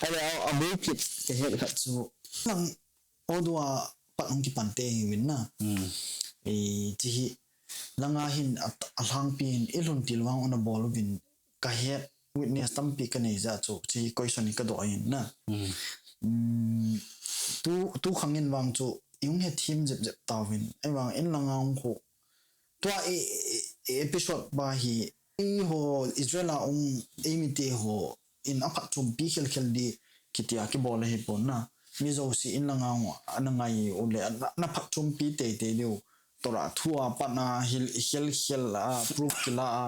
Ahile a, abul kit kahet khat chu lang o dua pat hung kipan te hi vin na. Eh, chi hi langa hin a, alhangpi hin i lhun til vang una bol uvin kahet witness tampi kanei jeh chu, chi question hi kadoh ahin na. Tu, tu khang in vang chu, i hung hethem jep jep tauvin, ahivang in langa hung khu. Tua i, i, i episode pa hi, eiho Israel a um, eimite ho, in aphatchompi khel khel di, kitia kibol ahipon na. mi jouse in langa hung ana ngai u le, ana, ana phatchompi teitei diu. Torah thu a pat a, hil, hil, hil a, proof kila a,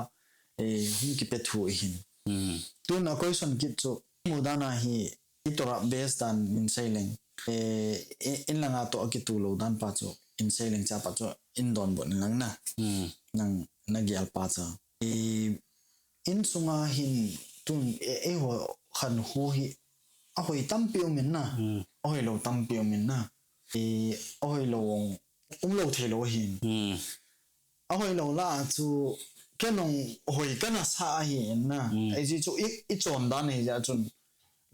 eh, hung kipe thu ahin. Hmm. Tun a question kit chu, mu dan a hi, i Torah base dan in sei leng. Eh, i, in langa toh a kitu lou dan pa chu, in sei leng cha pa chu, in donbut in lang na. Hmm. Nang, na gel pa chu. I, insunga hin tun, e, eiho khanhu hi, ahoi tampi um in na. Hmm. Ahoi lou tampi um in na. I, ahoi lou um lou thei lou ahin. Hmm. Ahoi lou lah a chu, kei nung hoi kana sa ahin na. Hmm. Ajeh chu i, i chondan ahi jeh chun.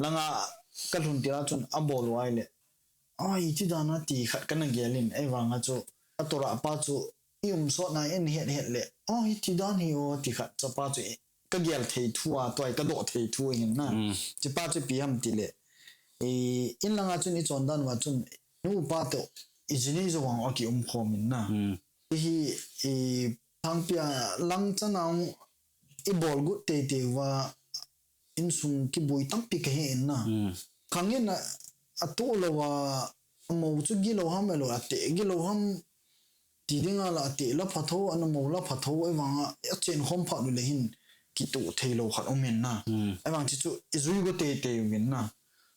Langa ka lhun tia chun abol u ahile. Ai, iti dan a ti khat kana gel in, ahivang a chu, a Torah pa chu, i um sot na in het het le. Ai, iti dan hi o, ti khat, chapa chu, i, ka gel thei thu a, tua i ka doh thei thu ahin na. Mm. Chi pa chu ipi ham ti le. I, in langa chun i chondan uva chun, nu pa toh, i ji nei jou vang a ki um khom in na. Mm. I hi, i, thangpi a lang chan a hung i bol got teitei uva, insung kiboi tampi ka he in na. Mm. Khang in a, a toh lou a, a mo chu gilou ham, elo a te gilou ham, ti ding a la a te la pha tho, ana mo la pha tho, ahivang a, a chen khom phat u le hin, kitoh thei lou khat um in na. Mm. Ahivang chi chu, i jui got teitei u in na.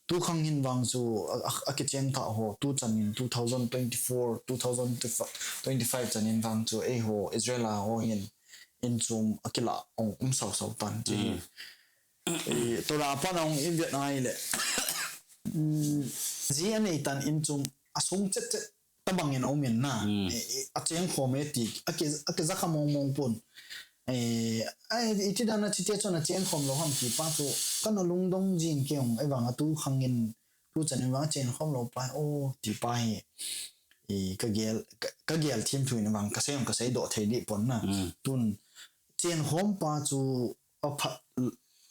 Tu khang hin vang chu, a, a, a kicheng thah ho, tu chan in two thousand twenty-four, two thousand twenty-five chan in vang chu, eiho, Israel a ho hin, in chom a kila ong um sau sau tan chi. Mm. Eh, Torah pa na ong i vet ahile. Mm, ji a nei tan in chom a sung chet chet tabang in a um in na. Mm. Eh, eh, a cheng khom e ti, a ki, a ki za kha mong mong pon. Eh, ai, iti dan a chi te chun a cheng khom lou ham ti pa chu, kana lungdong jing kei ong, ahivang a tu khang in, tu chan in vang a cheng khom lou pa, o, ti pa hi, i, ka gel, ka, ka gel thim thu in vang, ka sei ong ka sei doh thei di pon na. Mm. Tun, cheng khom pa chu, a phat,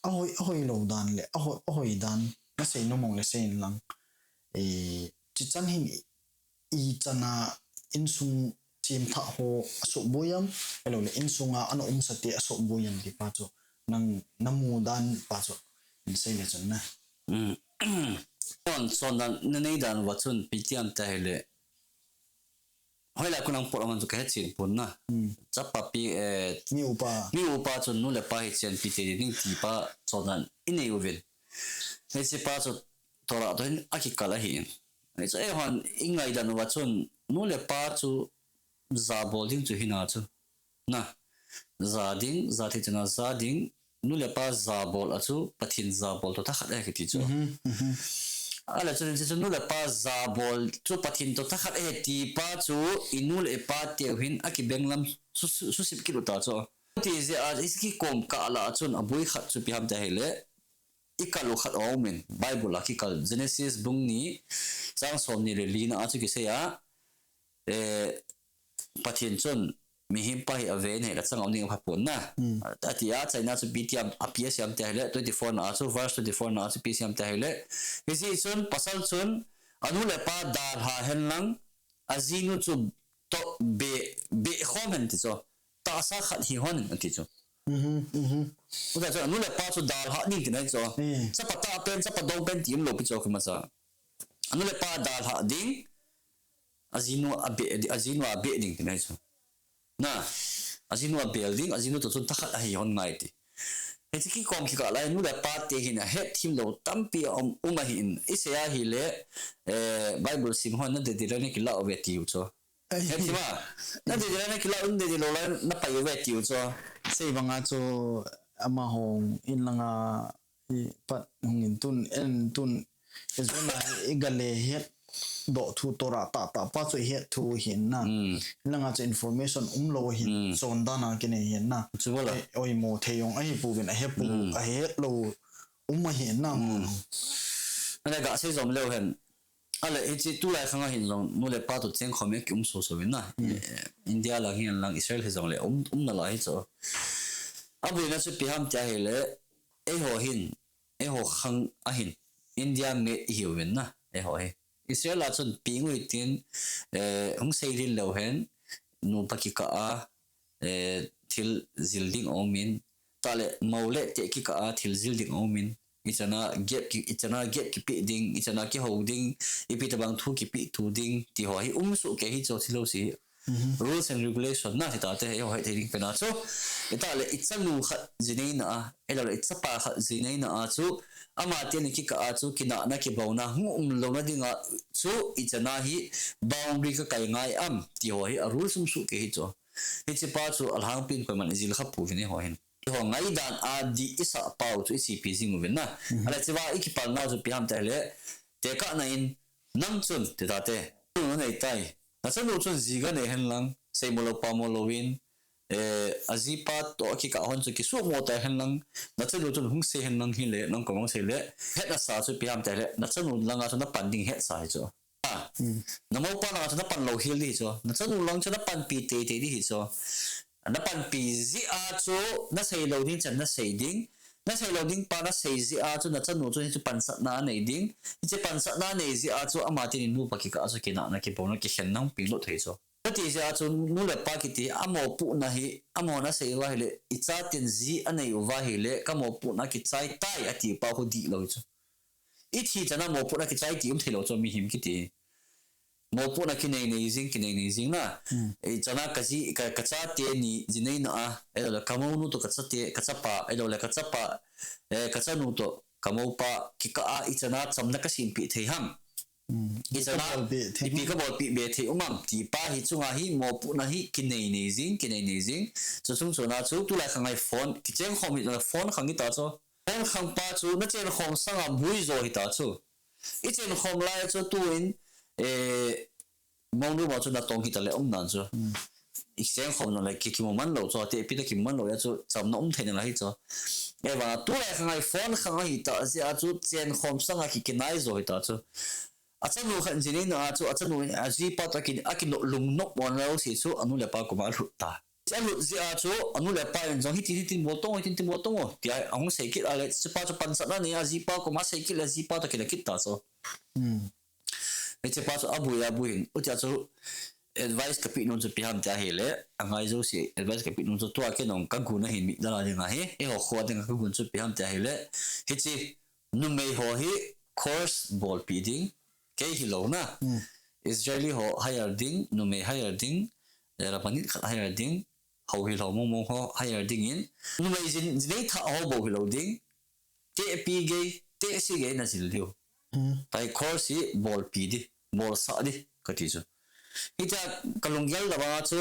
a hoi, a hoi lou dan le, a hoi, a hoi dan, na sei nom ong le sei in lang. I, chi chan hin, i, i chan a insung chim thah ho a suh boi am, elo le insung a ana um sa te a suh boi am ti pa chu, nang na mu dan pa chu, in sei le chun na. Mm. Chon, chondan, na nei dan uva chun, ipi ti ham ti ahile, hoilai a kon a pot a man chu ka he chen pon na. Hmm. Chapa pi, eh, mi upa. Mi upa chun nu le pa hi chenpi tei ding ti pa chondan i nei uvin. Hiche pa chu Torah toh hin a kikal ahi in. Hichu eihon i ngaidan uva chun nu le pa chu ja bol ding chu hina chu. Na, ja ding, ja thei chan a ja ding, nu le pa ja bol a chu, Pathen ja bol toh thakhat ahi kiti chu. Mhm, mhm. Ahile chun hiche chu nu le pa ja bol chu Pathen toh thakhat ahi ti pa chu, i nu le i pa teu hin a kibeng lam su, su, susip kit u ta chu. Ti jeh a, hiche kikom kah lah a chun a boi khat chu ipi ham ti ahile, i kal u khat a um in, Bible a kikal, Genesis bung ni, chang som ni le li na a chu kisei a, eh, Pathen chun mihem pa hi ave in ahile chang a um ding apha pon na. Hmm. A, ati a, achaina chu ipi ti ham, ipi asei ham ti ahile, twenty-four na a chu, verse twenty-four na a chu ipi asei ham ti ahile. Hijeh chun, pasal chun, anu le pa dalha hen lang, ajinu chu toh be, be khom hen ti chu. Tahsa khat hi hon hen ati chu. Mhm, mhm. Uta chu, anu le pa chu dalha ding ti na chu. Hmm. Chapa tah pen, chapa dou pen ti um lou pi chu kima cha. Anu le pa dalha ding, ajinu a be, ajinu a be ding ti na chu. Na, ajinu a bel ding, ajinu toh chun thakhat ahi hon ngai ti. Hiche kikom kikah lai, nu le pa te hin a het thim lou tampi a um, um ahi in. I sei ahile, eh, Bible sim hon na dei dei lai na kila uve ti u chu. Ai. Het thim a, na dei dei lai na kila u, na dei dei lou lai na pai uve ti u chu. Sei bang a chu, amaho in langa, i pat hung in tun, en tun, Israel a i ga le het doh thu Torah tah tah pa chu i het thu hin na. Hmm. In langa chu information um lou hin, hmm, chondan a kinei hin na. Chu bol a. Eh, oimo thei jong ahi pouvin, a he pou, hmm, a het lou um ahi na. Hmm. Ana ga sei jom leu hen. Ahile, hiche tulai khang a hin jong, nu le pa toh cheng khom a ki um so so in na. Hmm. Eh, India lang hin lang, Israel hi jong le um, um nalai hi chu. A boina chu ipi ham ti ahile, eiho hin, eiho khang a hin, India made i hiuvin na, eiho hi. Israel a chun peng u hitin, eh, hung seilhin leu hen, nupa kikah a, eh, thil jil ding a um in, tah le mo le teh kikah a thil jil ding a um in, ichana gap ki, ichana gap kipe ding, ichana kihou ding, ipi tabang thu kipe tu ding, ti ho hi umsoh kei hi chu thil ho si. Rules and regulation na ti tate, eiho hethei ding pen a chu. Itale ichanu khat jineina a, eilole ichapa khat jineina a chu, ama teni kikah a chu, kinahna kibouna hung umlouna dinga chu, ichana hi boundary kakai ngai am, ti ho hi a rules umsoh kei hi chu. Hichepa chu alhangpin koiman ijil kha pouvin eiho hin. Eiho ngaidan a di isah pau chu ichepi jing uvin na. Ale chua ikipalna chu ipi ham tile, tekahna in, nang chun, ti tate. Chanu nei tai. Nachanu chun ji ga nei henlang, seimu lou pamu louvin, eh, ajipa toh kikah hon chu kisuhmo tai henlang, nachanu chun hung sei henlang hile, nang koiman sei le, hetna sa chu ipi ham tile, nachanu langa chu napan ding hetsa hi chu. Namopa langa chu napan lou hel di hi chu. Nachanu lang chu napanpi teitei di hi chu. Napanpi jeh a chu, nasei lou ding chan nasei ding. Nasei lou ding pa nasei jeh a chu, nachanu chu hichu pansatna anei ding. Hiche pansatna anei jeh a chu, ama teni nupa kikah a chu, kinahna kibouna kikhenna hung penglut thei chu. Kati jeh a chu, nu le pa kiti, amopohna hi, amaho nasei uva hile, ichaten ji anei uva hile, kamopohna kichai tai, ati pa khu dihlou chu. Ithi chana mopohna kichai ti um theilou chu, mihem kiti. Mopohna kinei nei jing, kinei nei jing na. Ichana kaji, ka, kachate ni jineina a, eilole kamounu toh kachate, kachapa, eilole kachapa, eh, kachanu toh kamoupa kikah a ichana chamna kasempeh thei ham. Ichana ipi kabolpeh be thei um am, ti pa hi chunga hi mopohna hi kinei nei jing, kinei nei jing. Chuchung chuna chu tulai khangai phone, kichengkhom hi phone khang hita chu. Phone khang pa chu nachenkhom sanga bui jo hita chu. Ichenkhom lai chu tun, eh, mounu ma chu natong hitale umdan chu. Ichengkhom nale ki, kimu man lou chu, ate ipi ta kimu man lou a chu, chamna um thei nalai hi chu. Eivang tulai khangai phone khang ahita jeh a chu, chenkhom sanga kikinai jo hita chu. Achanu khat jineina a chu, achanu in ajipa toh aki, aki no, lungnop mo na lou si chu, anu le pa koma alut ta. Alut jeh a chu, anu le apa in jong hitin hitin bol tong o, hitin hitin bol tong o, tia ahung sei kit a le, chupa chu pansatna nei a, ajipa koma sei kit le, ajipa toh kila kit ta chu. Hichepa chu abui abui hin, utia chu advice kapeh nom chu ipi ham tia hile, angai jouse advice kapeh nom chu tua kei nong kagon ahin mitdal a dinga hi, eiho kho a dinga kagon chu ipi ham tia hile, hiche numei ho hi course bolpeh ding, kei hilou na. Israeli ho hire ding, numei hire ding, Rabanit khat hire ding, hou hilou mong mong ho hire dingin, numei jin, jinei thah ho bou hilou ding, tehpi gei, tehse gei najil diu. Tai course hi bolpi di, bolsah di, kati chu. Hitia kalunggel tabanga chu,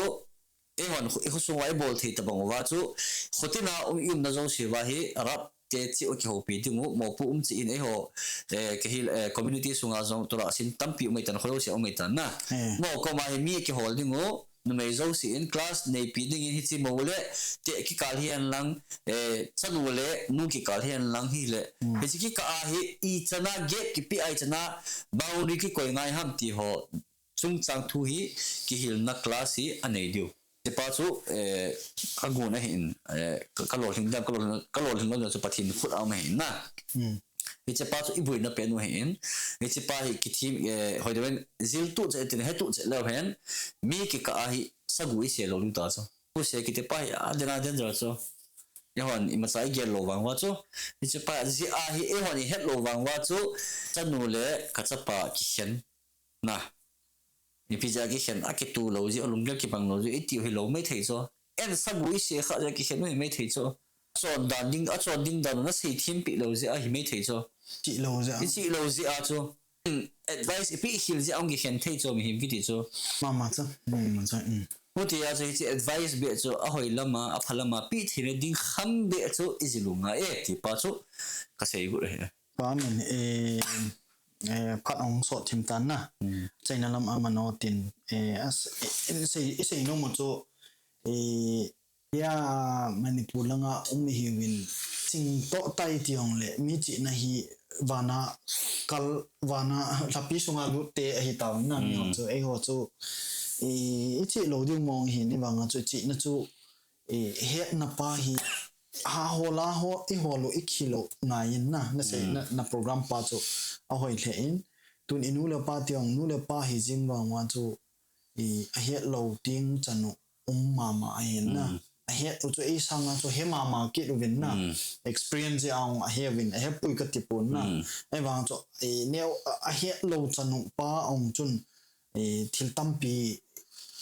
eihon, ikhosung uva ibol thei tabang uva chu, khotina um, iumna jouse uva hi, Arab te cheh u kihoupi dingu, mopo um cheh in eiho, eh, kei hi, eh, community sunga jong tulai sin tampi um eitan, kho jouse um eitan na. Mo koma hi mi kihol dingu, numei jouse in class neipi dingin hiche mo le, te kikal hihen lang, eh, chanu le nu kikal hihen lang hile. Hiche kikah a hi, ichana gap kipe a ichana boundary kikoi ngai ham ti ho. Chungchang thu hi kihilna class hi anei diu. Hichepa chu, eh, kagon ahin, eh, ka, kalolhing dam, kalolhing, kalolhing lou dam chu Pathen khut a um ahin na. Hichepa chu iboina pen u ahin. Hichepa hi kithim, eh, hoidoven jil tuh cheh tin hetuh cheh leu hen. Mi kikah a hi sagu ise lou diu ta chu. Use kitipa hi aden aden danger chu. Eihon imacha igel lou vang uva chu. Hichepa jeh a hi eihon ihet lou vang uva chu. Chanu le kachapa kikhen. Na. Ipi jeh a kikhen, akitu lou jeh, alunggel kibang lou jeh, itiu hilou maithei chu. En sagu ise kha jeh a kikhen u hi maithei chu. Achon dan ding, achon ding dan u nasei thempeh lou jeh ahi maithei chu. Chih lou jeh a. Ichih lou jeh a chu. Advice ipi khel jeh a hung kikhen thei chu mihem kiti chu. Mama chu. Mama chu. Hutia chu hiche advice beh chu ahoi lama, apha lama, pe theina ding kham beh chu ijil u ngai e, tipa chu kasei got ahi. Pa min, eh, eh, phat ahung sot thim tan na. China lam a mano tin, eh, as, eh, isei, isei nom u chu, eh, ya Manipur langa um ihiuvin, ching toh tai ti hong le, mi chihna hi vana kal, vana lhapi sunga lut te ahi tauvin na, mi ho chu, eiho chu, eh, ichih lou diu mong hin, ivanga chu, chihna chu, eh, hetna pa hi, ha ho la ho, ihol u ikhel u ngai in na, nasei, na, na program pa chu ahoi lheh in. Tun inu le pa ti hong, nu le pa hijing vang uva chu, eh, ahet lou ding chan u um mama ahin na. ahet u chu ei sanga chu he mama kit uvin na. Experience a ong ahe uvin, ahe pui kati pon na. Ahivang chu, eh, neo, a, ahet lou chanu pa ong chun, eh, thil tampi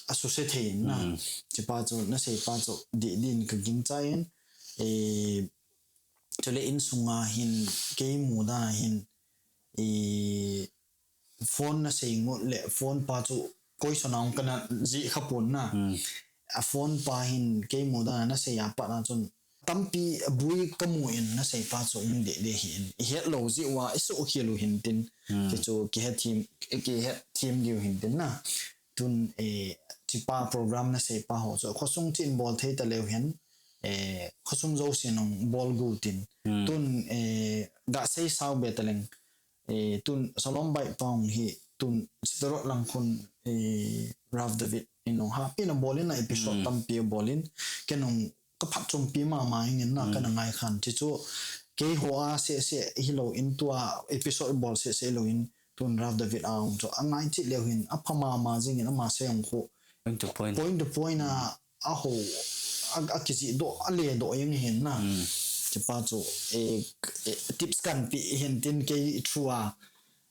asuse thei na. Chipa chu, nasei pa chu, di, din ka gingchan, eh, chule insunga hin kei mudan a hin, eh, phone nasei ngut le phone pa chu koi sona ong kana ji kha pon na. A phone pa hin kei mudan a nasei a pat na chun tampi abui kamu in nasei pa chu ong de de hin. Ihet lou ji uva isu khel u hin tin. Kichu kihet thim, kihet thim diu hin tin na. Tun, eh, chipa program nasei pa ho chu khosung chin bol thei ta leu hin, eh, khosung jousen ong bol gu tin. Tun, eh, ga sei sao be ta leng, eh, tun Salom Bai Pong hi tun Sitarot lang khun, eh, Rav David in ong ha. Pina bol in na episode tampi bol in. Ken ong ka phatchompi mama ing in na kana ngai khan. Chichu kei ho a sese hilou in tua episode bol sese lou in tun Rav David a ong chu angai chit leu hin apha mama jing in ama sei ong khu. Point to point. Point to point a, a ho, a, akiji do, ale do ing hin na. Chipa chu, eh, eh, tips kan pe hin tin kei through a.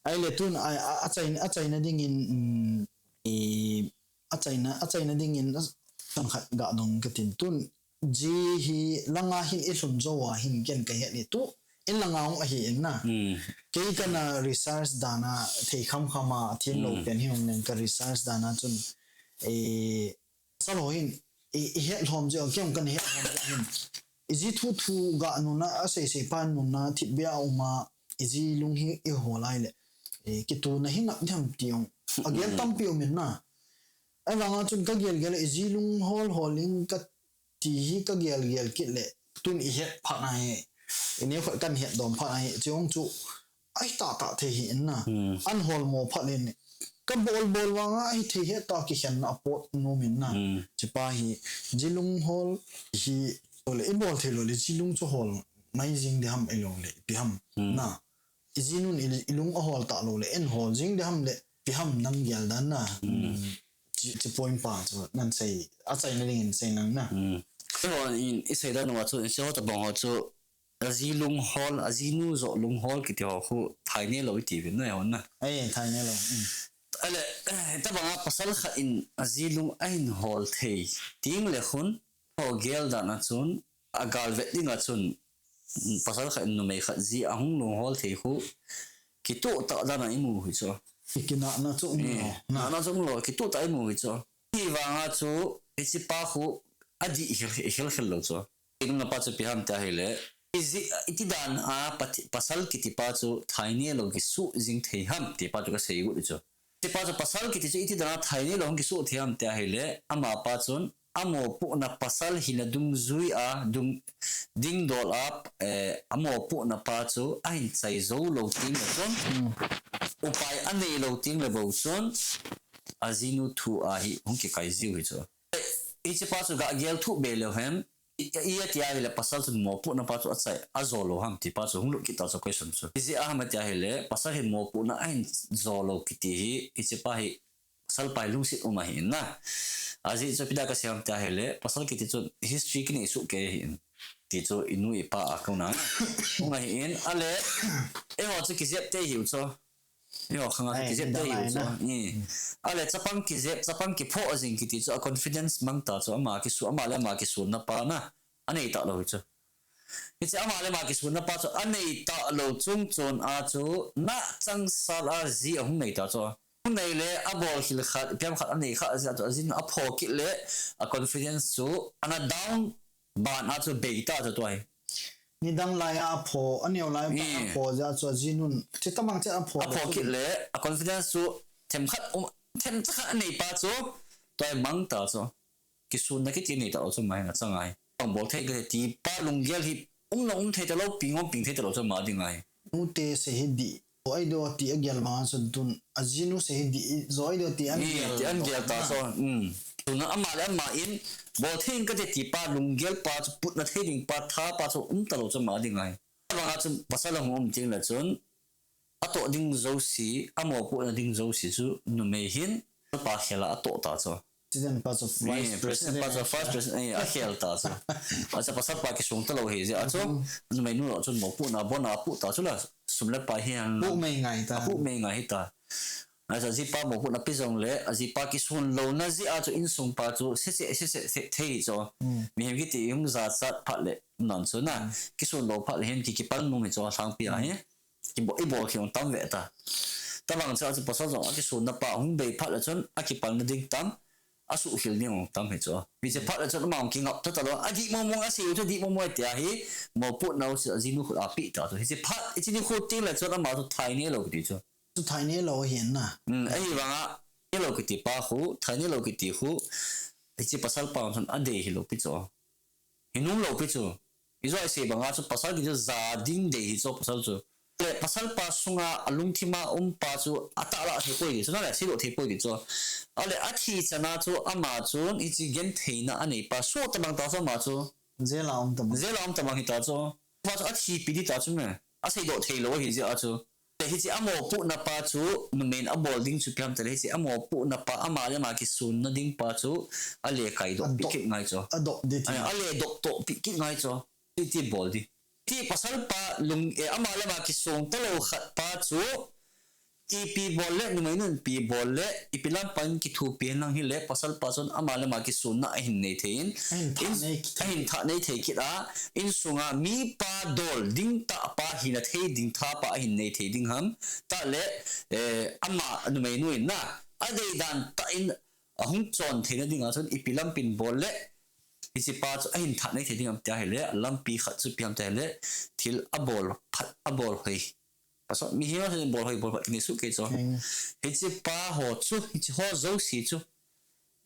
Ahile tun a, a, achaina, achaina ding in, mm, eh, achaina, achaina ding in, a, kan khat ga dong ka tin tun. Ji hi langa hin ilhun jou a hin ken kahet ni tu. In langa ong ahi in na. Kei kana research dan a thei kham kham a thim lou pen hi ong nen ka research dan a chun, eh, salo hin, i, ihet lhom ji ong, kei ong kana het lhom ji hin. Iji thu thu ga nuna, asei sei pa nuna, thip bia uma, iji lung hi ihol lai le. Eh, kitu na hi ngap diham ti ong. Agel tampi um in na. Ahivang a chun kagel gel, iji lung hol hol in ka ti hi kagel gel kit le, tun ihet phat na hi, ineo khat kan het dom phat na hi, chi ong chu, ai ta ta thei hi in na, an hol mo phat in, ka bol bol vang a, ai thei het ta kikhen na apot nom in na, chipa hi, ji lung hol hi, ole, ibol thei lou le, ji lung chu hol, mai jing diham ilou le, ipi ham, na. Iji nun i, ilung ahol ta lou le, en hol jing diham le, ipi ham nang gel dan na. Chi, chi point pa chu, nan sei, achaina ding in sei nang na. Eiho in, isei dan uva chu, ichi ho tabang ho chu, aji lung hol, ajinu joh lung hol kiti ho khu, thai ne lou iti vin na, eiho na. Ai, thai ne lou. Ale, eh, tabang a pasal khat in, aji lung ahin hol thei, ting le khun, ho gel dan a chun, agal vet ding a chun, pasal khat in numei khat ji ahung lunghol thei khu, kituh tah dan a imu hi chu. Kinahna chu um lo. Nahna chu um lo, kituh tah imu hi chu. Hivang a chu, hiche pa khu, adih hel, hel, hel lo chu. Inung na pa chu ipi ham tia hile, iji, iti dan a pati, pasal kiti pa chu, thai ne lo kisuh jing thei ham ti pa chu kasei u hi chu. Hiche pa chu pasal kiti chu iti dan a thai ne lo hung kisuh thei ham tia hile, ama pa chun, amopohna pasal hina dungjui a, dung, dingdol a, eh, amopohna pa chu ahin chai jou lou ting le chun, upai anei lou ting le bou chun, ajinu thu a hi hung kikai jiu hi chu. Eh, hiche pa chu ga gel thuh be leu hen, i, i, iti a hile pasal chun mopohna pa chu achai, ajo lou ham ti pa chu hung lut kit ta chu question chu. Ijeh a ham tia hile, pasal hin mopohna ahin jo lou kiti hi, hiche pa hi, pasal pa hi lungset um ahi in na. Ajeh chu ipi dia kasei ham tia hile, pasal kiti chu history kinei soh kei ahi in. Ti chu inu ipa a kona. Hung ahi in, ale, eiho chu kijep te hiu chu. Eiho khanga chu kijep te hiu chu. Ale, chapang kijep, chapang kiphoh jing kiti chu, a confidence mang ta chu, ama kisu, ama le ama kisunna pa na. Anei ta lou hi chu. Hiche ama le ama kisunna pa chu anei ta lou chung chon a chu, na changsal a ji ahung nei ta chu. Hung nei le abol khel khat, ipi ham khat anei kha jeh a chu, ajinu aphoh kit le, a confidence chu ana down ban a chu bei ta chu tua hi. Nidang lai a aphoh, aneo lai a aphoh jeh a chu ajinun, chi tamang chi aphoh. Aphoh kit le, a confidence chu themkhat, um, themcha khat anei pa chu, tua hi mang ta chu. Kisunna kiti nei ta lou chu ama hin achang ahi. Pang bol thei kati pa lunggel hi um na um thei ta lou, ping um ping thei ta lou chu ama ding ahi. Nute sei hi dih. Jou ahi diu ti agel vang a chun tun, ajinu sei hi dih, jou ahi diu ti an gel ta chu. Tuna ama le ama in, bol thei in kati ti pa lunggel pa chu, putna thei ding pa, tha pa chu um ta lou chu ama ding ahi. Vang a chun pasal ahung um ting le chun, atoh ding jouse, amopohna ding jouse chu numei hin, pa khel a atoh ta chu. President pa chu vice president pa chu vice president, eh, a khel ta chu. A chu pasal pa kisung ta lou hi jeh a chu. Numei nu chu mopohna bon a pu ta chu la, sum le pai hi ang. Pu mei ngai ta. Pu mei ngai hi ta. A chu ajipa mopohna pi jong le, ajipa kisun louna jeh a chu insung pa chu sese, sese, se, thei chu. Mihem kiti hung jachat phat le nan chu na. Kisun lou phat le hin ki, kipal nung hi chu a lhangpi a hi. Kibol, i bol khel tam ve ta. Tabang chu a chu pasal jong a kisunna pa hung bei phat le chun a kipalna ding tam, a suhkhel ding jong tam hi chu. Hiche phat le chun ama hung kingap ta ta lou. A dih mong mong a sei u chu dih mong mong tia hi, mopohna u chu ajinu khut a pe ta chu. Hiche phat, hiche ni khu teng le chun ama chu thai ne lou kiti chu. Chu thai ne lou hin na. Hmm, ahivanga, ne lou kiti pa khu, thai ne lou kiti khu, hiche pasal pa chun a dei hi lou pi chu. Hi nung lou pi chu. I jo i sei banga chu pasal kiti chu ja ding dei hi chu pasal chu. Le pasal pa sunga a lungthim a um pa chu a tahlah thei poi ti chu, na le seidoh thei poi ti chu. A le a thi chana chu ama chun hiche gentheina a nei pa suh tabang ta chu ama chu. Jail a um tabang. Jail a um tabang hi ta chu. Pa chu a thi pi di ta chu me. A seidoh thei lou hi jeh a chu. Le hiche a mopohna pa chu, numei in a bol ding chu ipi ham tile, hiche a mopohna pa, ama le ama kisunna ding pa chu, a le kai doh pi kit ngai chu. A doh di ti. A le doh toh pi kit ngai chu. Ti, ti bol di. Ti pasal pa lung, eh, ama le ama kisung ta lou khat pa chu, ipi bol le, numei nun ipi bol le, ipi lam pan kithopi hen lang hile, pasal pa chun ama le ama kisunna ahin nei thei in, ahin thah nei thei kit a, insunga mipa dol ding tah pa hina thei ding tha pa ahin nei thei ding ham. Tah le, eh, ama numei nu in na, a dei dan tah in ahung chon theina dinga chun ipi lam pin bol le, hiche pa chu ahin thah nei thei ding ham tia hile, lampi khat chu ipi ham tia hile, thil a bol phat, a bol hoi. Pasal mihem a bol hoi bol phat nei suh kei chu. Hiche pa ho chu, hiche ho jouse chu.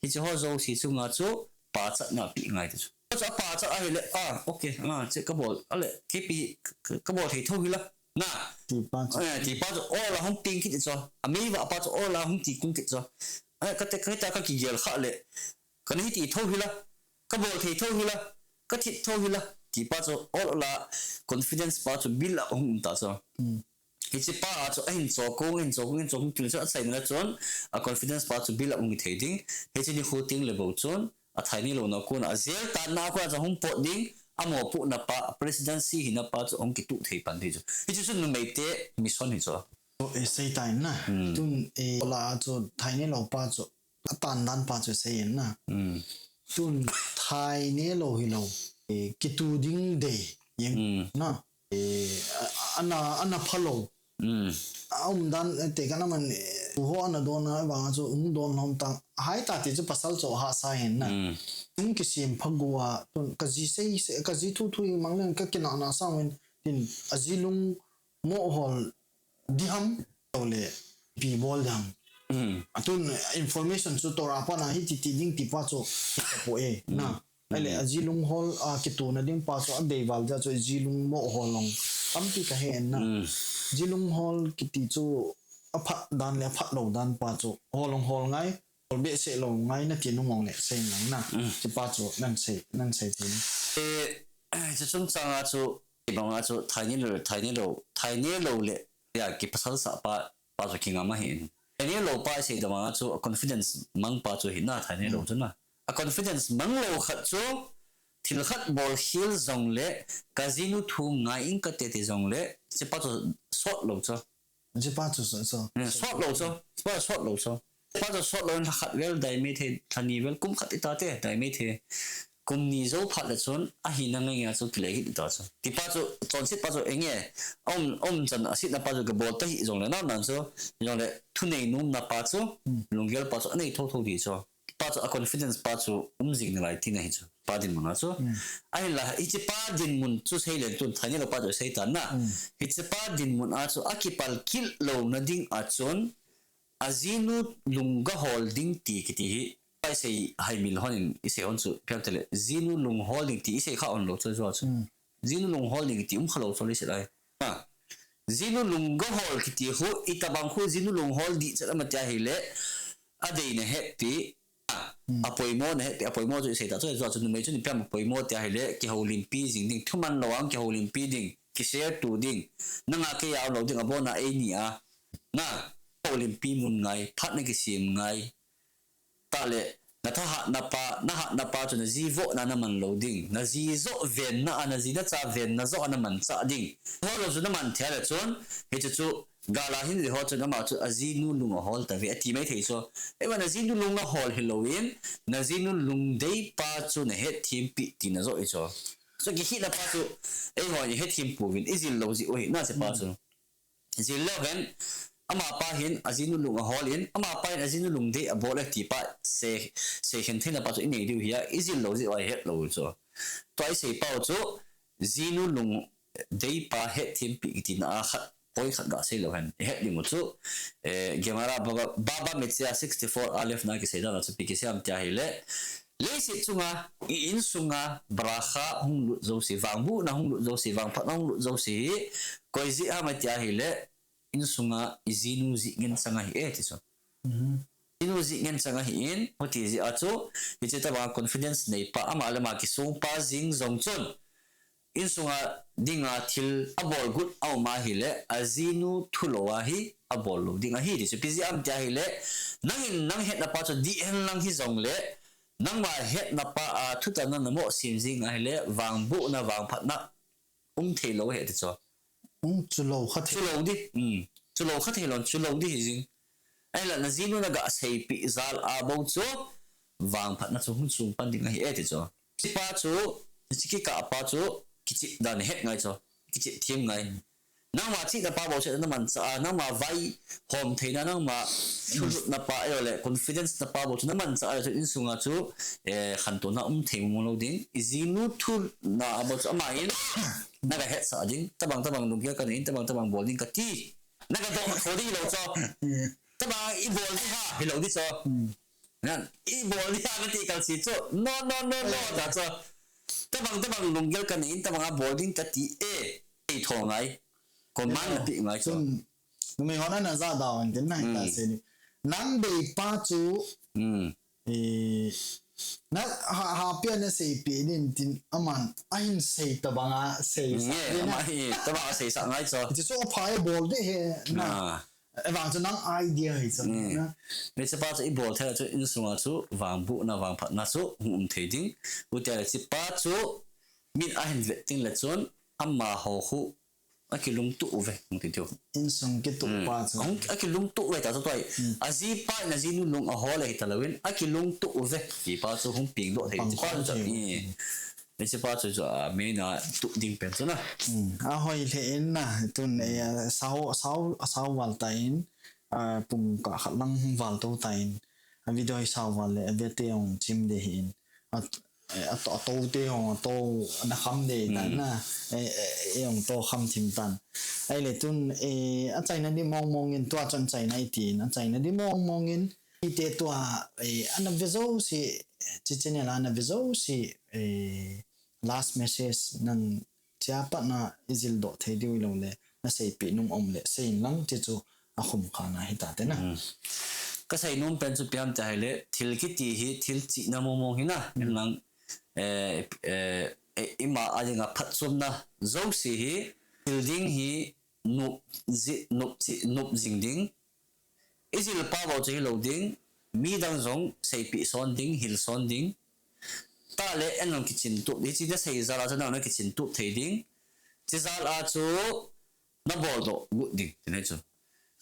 Hiche ho jouse chunga chu pachatna pe ngai ti chu. Chu a pachat ahile, ah, okay, ah, che ka bol, a le, kei pi, ka, ka bol thei thou hi la. Na. Ti pa chu. Eh, ti pa chu, ol a hung ping kit chu. A mei va pa chu, ol a hung ti kung kit chu. Eh, ka te, ka te ka kigel kha le. Ka nei ti thou hi la. Ka bol thei thou hi la. Ka thit thou hi la. Ti pa chu, ol ol a confidence pa chu build up hung um ta chu. Hiche pa a chu ahin chokong, ahin chokong, ahin chokong, tuni chu a chaina le chun a confidence pa chu build up hung thei ding. Hiche ni khu teng le bou chun a thai ni louna kona, a jail tanna kona chu hung pot ding, a mopohna pa, a presidency hina pa chu hung kituh thei pan ding chu. Hiche chu numei te mission hi chu. O, e sei tai na. Tun, e, la chu thai ni lou pa chu. A tan dan pa chu sei in na. Tun thai ne lou hi lou. Eh, kitu ding dei. Yeng na. Eh, a, ana, ana pha lou. A um dan, eh, te kana man, eh, tu ho ana don na vang chu um don lom tang. Hai ta ti chu pasal chu ha sa hin na. Tum kisim pha gua, tun ka ji sei, sei, ka ji thu thu mang leng ka kina na sa win. Tin, a ji lung mo hol di ham, to le pi bol di ham. Atun information chu Torah pa na hi ti ti ding ti pa chu ka po e na. Ale a ji lung hol a kitu na ding pa chu a dei val ja chu ji lung mo hol long. Tam ti ka he na. Ji lung hol kiti chu a phat dan le a phat lou dan pa chu. Hol long hol ngai, hol be se lou ngai na ti nung ong le sei nang na. Ti pa chu nan sei, nan sei ti. E, chu chung chang a chu, ti bang a chu, thai ni lou, thai ni lou, thai ni lou le, ya, ki pasal sa pa, pa chu kingam ahi. Thai ni lou pa sei dam a chu, a confidence mang pa chu hi na, thai ni lou chu na. A confidence mang lou khat chu, thil khat bol khel jong le, ka jinu thu ngai in ka te ti jong le, chi pa chu sot lou chu. Chi pa chu sot, sot. Eh, sot lou chu, chi pa sot lou chu. Chi pa chu sot lou in lha khat vel dai mai thei, lha ni vel kum khat i ta te, dai mai thei. Kum ni jou phat le chun, a hina ngai ngai chu kile hih ta chu. Ti pa chu, chonset pa chu enge, um, um chan a sitna pa chu ka bol ta hi jong le na nan chu, jong le thunei nom na pa chu, lunggel pa chu a nei tho tho di chu. Pa chu a confidence pa chu um jing nalai tina hi chu. Pa dinmun a chu. Ahinla, hiche pa dinmun chu sei le tun thai ni lou pa chu sei ta na. Hiche pa dinmun a chu a kipal kit lou na ding a chun, a jinu lung ga hol ding ti kiti hi, pa i sei hai mil hon in i sei hon chu, piang te le, jinu lung hol ding ti i sei kha hon lou chu, chu chu. Jinu lung hol ding ti um kha lou chu le sei lai. Ha. Jinu lung ga hol kiti hu, i tabang hu jinu lung hol di chat ama tia hi le, a dei na het pi, a, a poimo na het pi, a poimo chu i sei ta chu, chu chu numei chu ni piang a poimo tia hi le, ki houlimpi jing ding, thuman lou ang ki houlimpi ding, ki share tu ding, nanga kei a lou ding, a bon a ei ni a, na, houlimpi mun ngai, phat na kisim ngai, ta le, Nathahatna pa, nahatna pa chu naji vohna naman lou ding. Naji joh venna a, naji nacha venna joh a naman chah ding. Ho lou chu naman thei le chun, hichu chu gal a hin ji ho chun ama chu ajinu lung ahol tave, ati mai thei chu. Eiva najinu lung nahol hilouvin, najinu lungdei pa chu nahetthem pi tina joh hi chu. Chu kihina pa chu, eiho ihetthem pouvin, ijil lou ji u hi, nache pa chu. Jil leu hen, ama pa hin ajinu lung ahol in, ama pa hin ajinu lungdei abol e ti pa se, seikhen theina pa chu inei diu hi a, ijil lou ji u a ihet lou chu. Tua isei pau chu, jinu lungdei pa hetthem pi kitina a khat, point khat gasei lou hen, ihet ding u chu, eh, Gemara Baba, Baba Metzia sixty-four Aleph na kisei dan a chu ipi kisei ham tia hile, Leiset chunga, i insunga, bracha hung lut jouse, vangbohna hung lut jouse, vangphatna hung lut jouse hi, koi jeh ham tia hile, insunga, ijinu jeh ngen chang ahi e, ti chu. Ijinu jeh ngen chang ahin, huti jeh a chu, hiche tabang confidence nei pa, ama le ama kisung pa jing jong chun, insunga dinga thil abol got aum ahile, ajinu thu lou a hi, abol lou ding ahi, ti chu. Ipi jeh ham tia hile, nangin nang hetna pa chu dih hen lang hijongle, nangma hetna pa a, thutanna namoh sem jing ahile, vangbohna, vangphatna, um thei lou ahi ti chu. Um, chu lou kha thei. Chu lou di, um, chu lou kha thei lou, chu lou di hi jing. Ahinla najinu naga seipeh jal a bou chu, vangphatna chu hung sung pan ding ahi e ti chu. Hiche pa chu, hiche kikah pa chu, kichep dan het ngai chu, kichep them ngai. Nangma chihna pa bou chu namanchah a, nangma vaihom theina, nangma thulhutna pa, ahilou le, confidence na pa bou chu namanchah a, chu insunga chu, eh, khantouna um thei mong mong lou ding. Ijinu thuna a bou chu ama in, naga hetsah ding, tabang tabang lunggel kanei in, tabang tabang bol ding kati. Naga doh tho ding hilou chu. Tabang ibol ding ham, hilou ding chu. Nan, ibol ding ham nati kal si chu. No, no, no, no, ta chu. Tabang, tabang lunggel kanei in, tabang abol ding kati e. Ei tho ngai. Command napeh ngai chu. Chun, numei hon ana jahda uvin tin na, ta sei ni. Nang deipa chu, eh, na ha, ha pia naseipeh in tin aman, ahin sei tabang asei sa. Nge, ama hi, tabang asei sa ngai chu. Ti chu apha e bol ding ahi, na. Evang chu nang idea hi chu, na. Hiche pa chu ibol thei chu insunga chu vangbohna, vangphatna chu hung um thei ding. Hutia le hiche pa chu min ahin vet ding le chun amaho khu akilungtup uve, hung ti diu. Insung kitup pa chu. Hung, akilungtup uve ta chu tua hi. Ajipa in ajinu lung ahol ahi talouvin, akilungtup uve. Ti pa chu hung pengdoh thei. Hiche pa chu, hiche pa chu, chu, a, min atup ding pen chu na. Ahoi lheh in na, tun, eh, sao, sao, sao val tan, a, pung kah khat lang hung val to tan, a video hi sao val le, a vete hung chim ding ahin. A, eh, a to, a to te hung, a to, ana kham ding tan na, eh, eh, eh, hung to kham thim tan. Ahile tun, eh, achaina ding mong mong in, tua chun achaina itin, achaina ding mong mong in, Hiti tua, eh, ana ve jouse, hiche channel a ana ve jouse, eh, last message nang chia pat na ijil doh thei diu hilou le, naseipeh nom um le, sei in lang ti chu akhum kha na hita te na. Kasei nom pen chu ipi ham tia hile, thil kiti hi, thil chihna mong mong hi na, in lang, eh, eh, eh, ima a dinga phatchomna jouse hi, thil ding hi, nop ji, nop ji, nop jing ding. Ijil pa bou chu hilou ding, midang jong seipeh son ding, hil son ding. Tah le en jong kichin tup, hiche nasei jal a chu nang nakichin tup thei ding. Hiche jal a chu nabol doh got ding, ti ahi chu.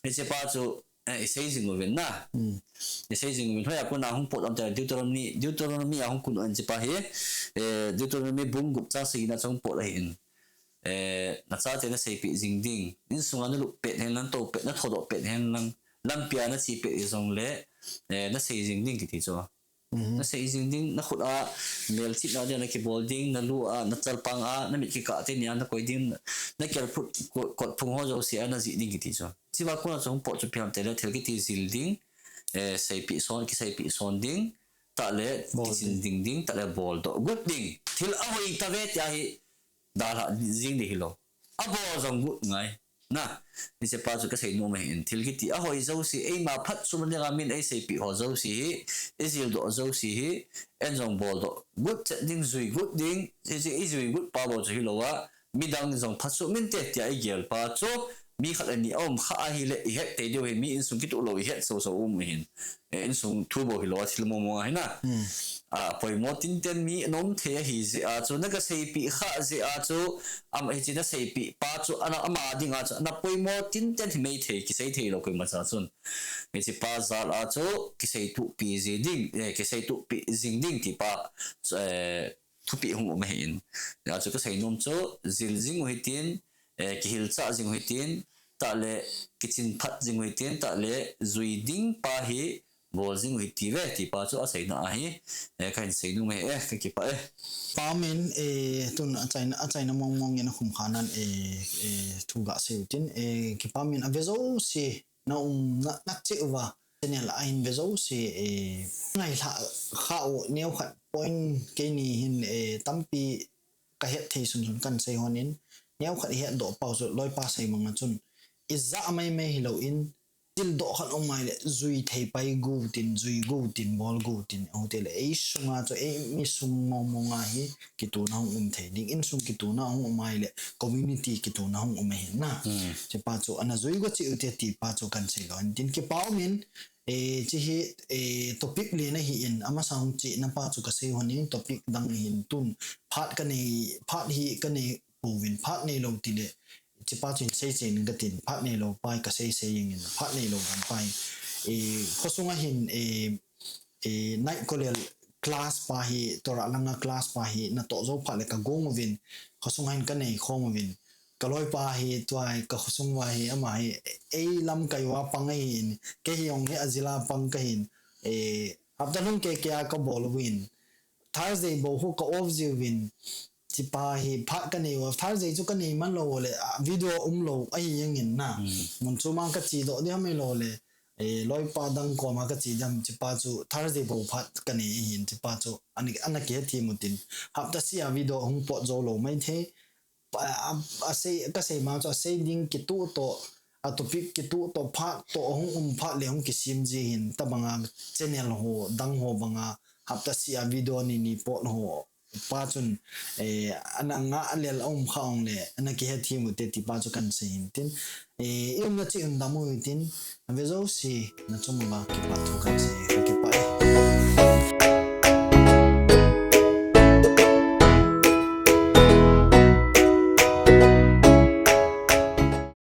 Hiche pa chu, eh, isei jing uvin na. Isei jing uvin, hoiya kona hung pot ham tia Deuteronomy, Deuteronomy a hung kon u ahin hiche pa hi, eh, Deuteronomy bung gup chang sagi na chu hung pot ahin. Eh, nachate naseipeh jing ding. Insunga nalup pet hen lang, natou pet, nathodoh pet hen lang, lampia nache pet hijongle, eh, nasei jing ding kiti chu. Nasei jing ding, nakhut a melchihna dia nakibol ding, nalu a, nachalpang a, namit kikah teni a nakoi ding, nakelphut ko-, kotphung ho jouse a najih ding kiti chu. Hichea kona chu hung pot chu ipi ham tia le thil kiti jil ding, eh, seipeh son, kiseipeh son ding, tah le kichin ding ding, tah le boldoh got ding. Thil ahoi tave tia hi, dalha jing ding hilou. Abol jong got ngai. Na, hiche pa chu kasei nom ahin, thil kiti ahoi jouse, eima phatchomna dinga min eiseipeh ho jouse hi, ijil doh jouse hi, en jong boldoh got chet ding, jui got ding, hiche ijui got pa bou chu hilou a, midang jong phatchom inte tia igel pa chu, mi khat le ni aum kha ahile ihet thei diu hi, mi insung kituh lou ihet soso um hin. Eh, insung thu bou hilou a thil mong mong ahi na. A poimo tinten mi nom thei ahi jeh a chu, na ka seipeh kha jeh a chu, am, hiche na seipeh pa chu, ana, ama dinga chu, ana poimo tinten hi mei thei, kisei thei lou koima cha chun. Hiche pa jal a chu, kisei tuh pi ji ding, eh, kisei tuh pi jing ding ti pa, eh, thupeh hung um ahin. Hijeh chun ka seinom chu, jil jing u hitin, eh, kihilchah jing u hitin, tah le kichin phat jing u hitin, tah le jui ding pa hi bol jing u hiti ve, ti pa chu aseina ahi, eh, kahin seinom ahi, eh, ka kipah e. Pamin, eh, tun achaina, achaina mong mong in akhum kha nan, eh, eh, thu gasei u tin, eh, kipamin ave jouse, na um, na, na cheh uva, channel a hin ve jouse, eh, ngailha kha u, neo khat point keini hin, eh, tampi ka het thei sun sun kan sei hon in, neo khat ihet doh pau chu, loipa sei manga chun, ijat mai mai hilou in, thil doh khat um mai le, jui thei pai gu tin, jui gu tin, bol gu tin, ahung ti le, ei sunga chu, ei mi sung mong mong a hi, kituna hung um thei ding, insung kituna hung um mai le, community kituna hung um ahi na. Hiche pa chu, ana jui go cheh u te ti pa chu kan sei lou in tin kipa umin, eh, hiche hi, eh, topic le na hi in, amasa hung cheh na pa chu ka sei hon in, topic dang ahin tun, phat ka nei, phat hi ka nei pouvin, phat nei lou ti le, hiche pa chu hin sei cheh ning ka tin, phat nei lou pa hi ka sei sei jeng in, phat nei lou dang pa hi, eh, khosung a hin, eh, eh, night college class pa hi, Torah langa class pa hi, natoh jou phat le ka gong uvin, khosung a hin ka nei khom uvin, ka loipa hi, tua hi, ka khosung uva hi, ama hi, ei lamkai uva pang ahin, kei hi jong hi ajil a pang kahin, eh, hapta lhung kei kei a ka bol uvin, Thursday bou khu ka off jiuvin, hiche pa hi phat ka nei uva, Thursday chu ka nei man lou le, ah, video um lou ahi jeng in na. Mun chom a ka che doh ding ham ahilou le, eh, loipa dang koma ka che ding ham, hiche pa chu Thursday bou phat ka nei ahin, hiche pa chu ana, ana kihethem u tin. Hapta seh a video hung pot jou lou mai thei. Pa, a, asei, ka sei ma chu asei ding kituh toh, a topic kituh toh, phat toh, ahung um phat le hung kisem ji hin, tabanga channel ho, dang ho banga, hapta seh a video ni ni pot ho, pa chun, eh, ana ngah lel a um kha ong le, ana kihethem u te ti pa chu kan sei hin tin, eh, i umna cheh un dam u hitin, ave jouse, na chung uva kipa thu kan sei.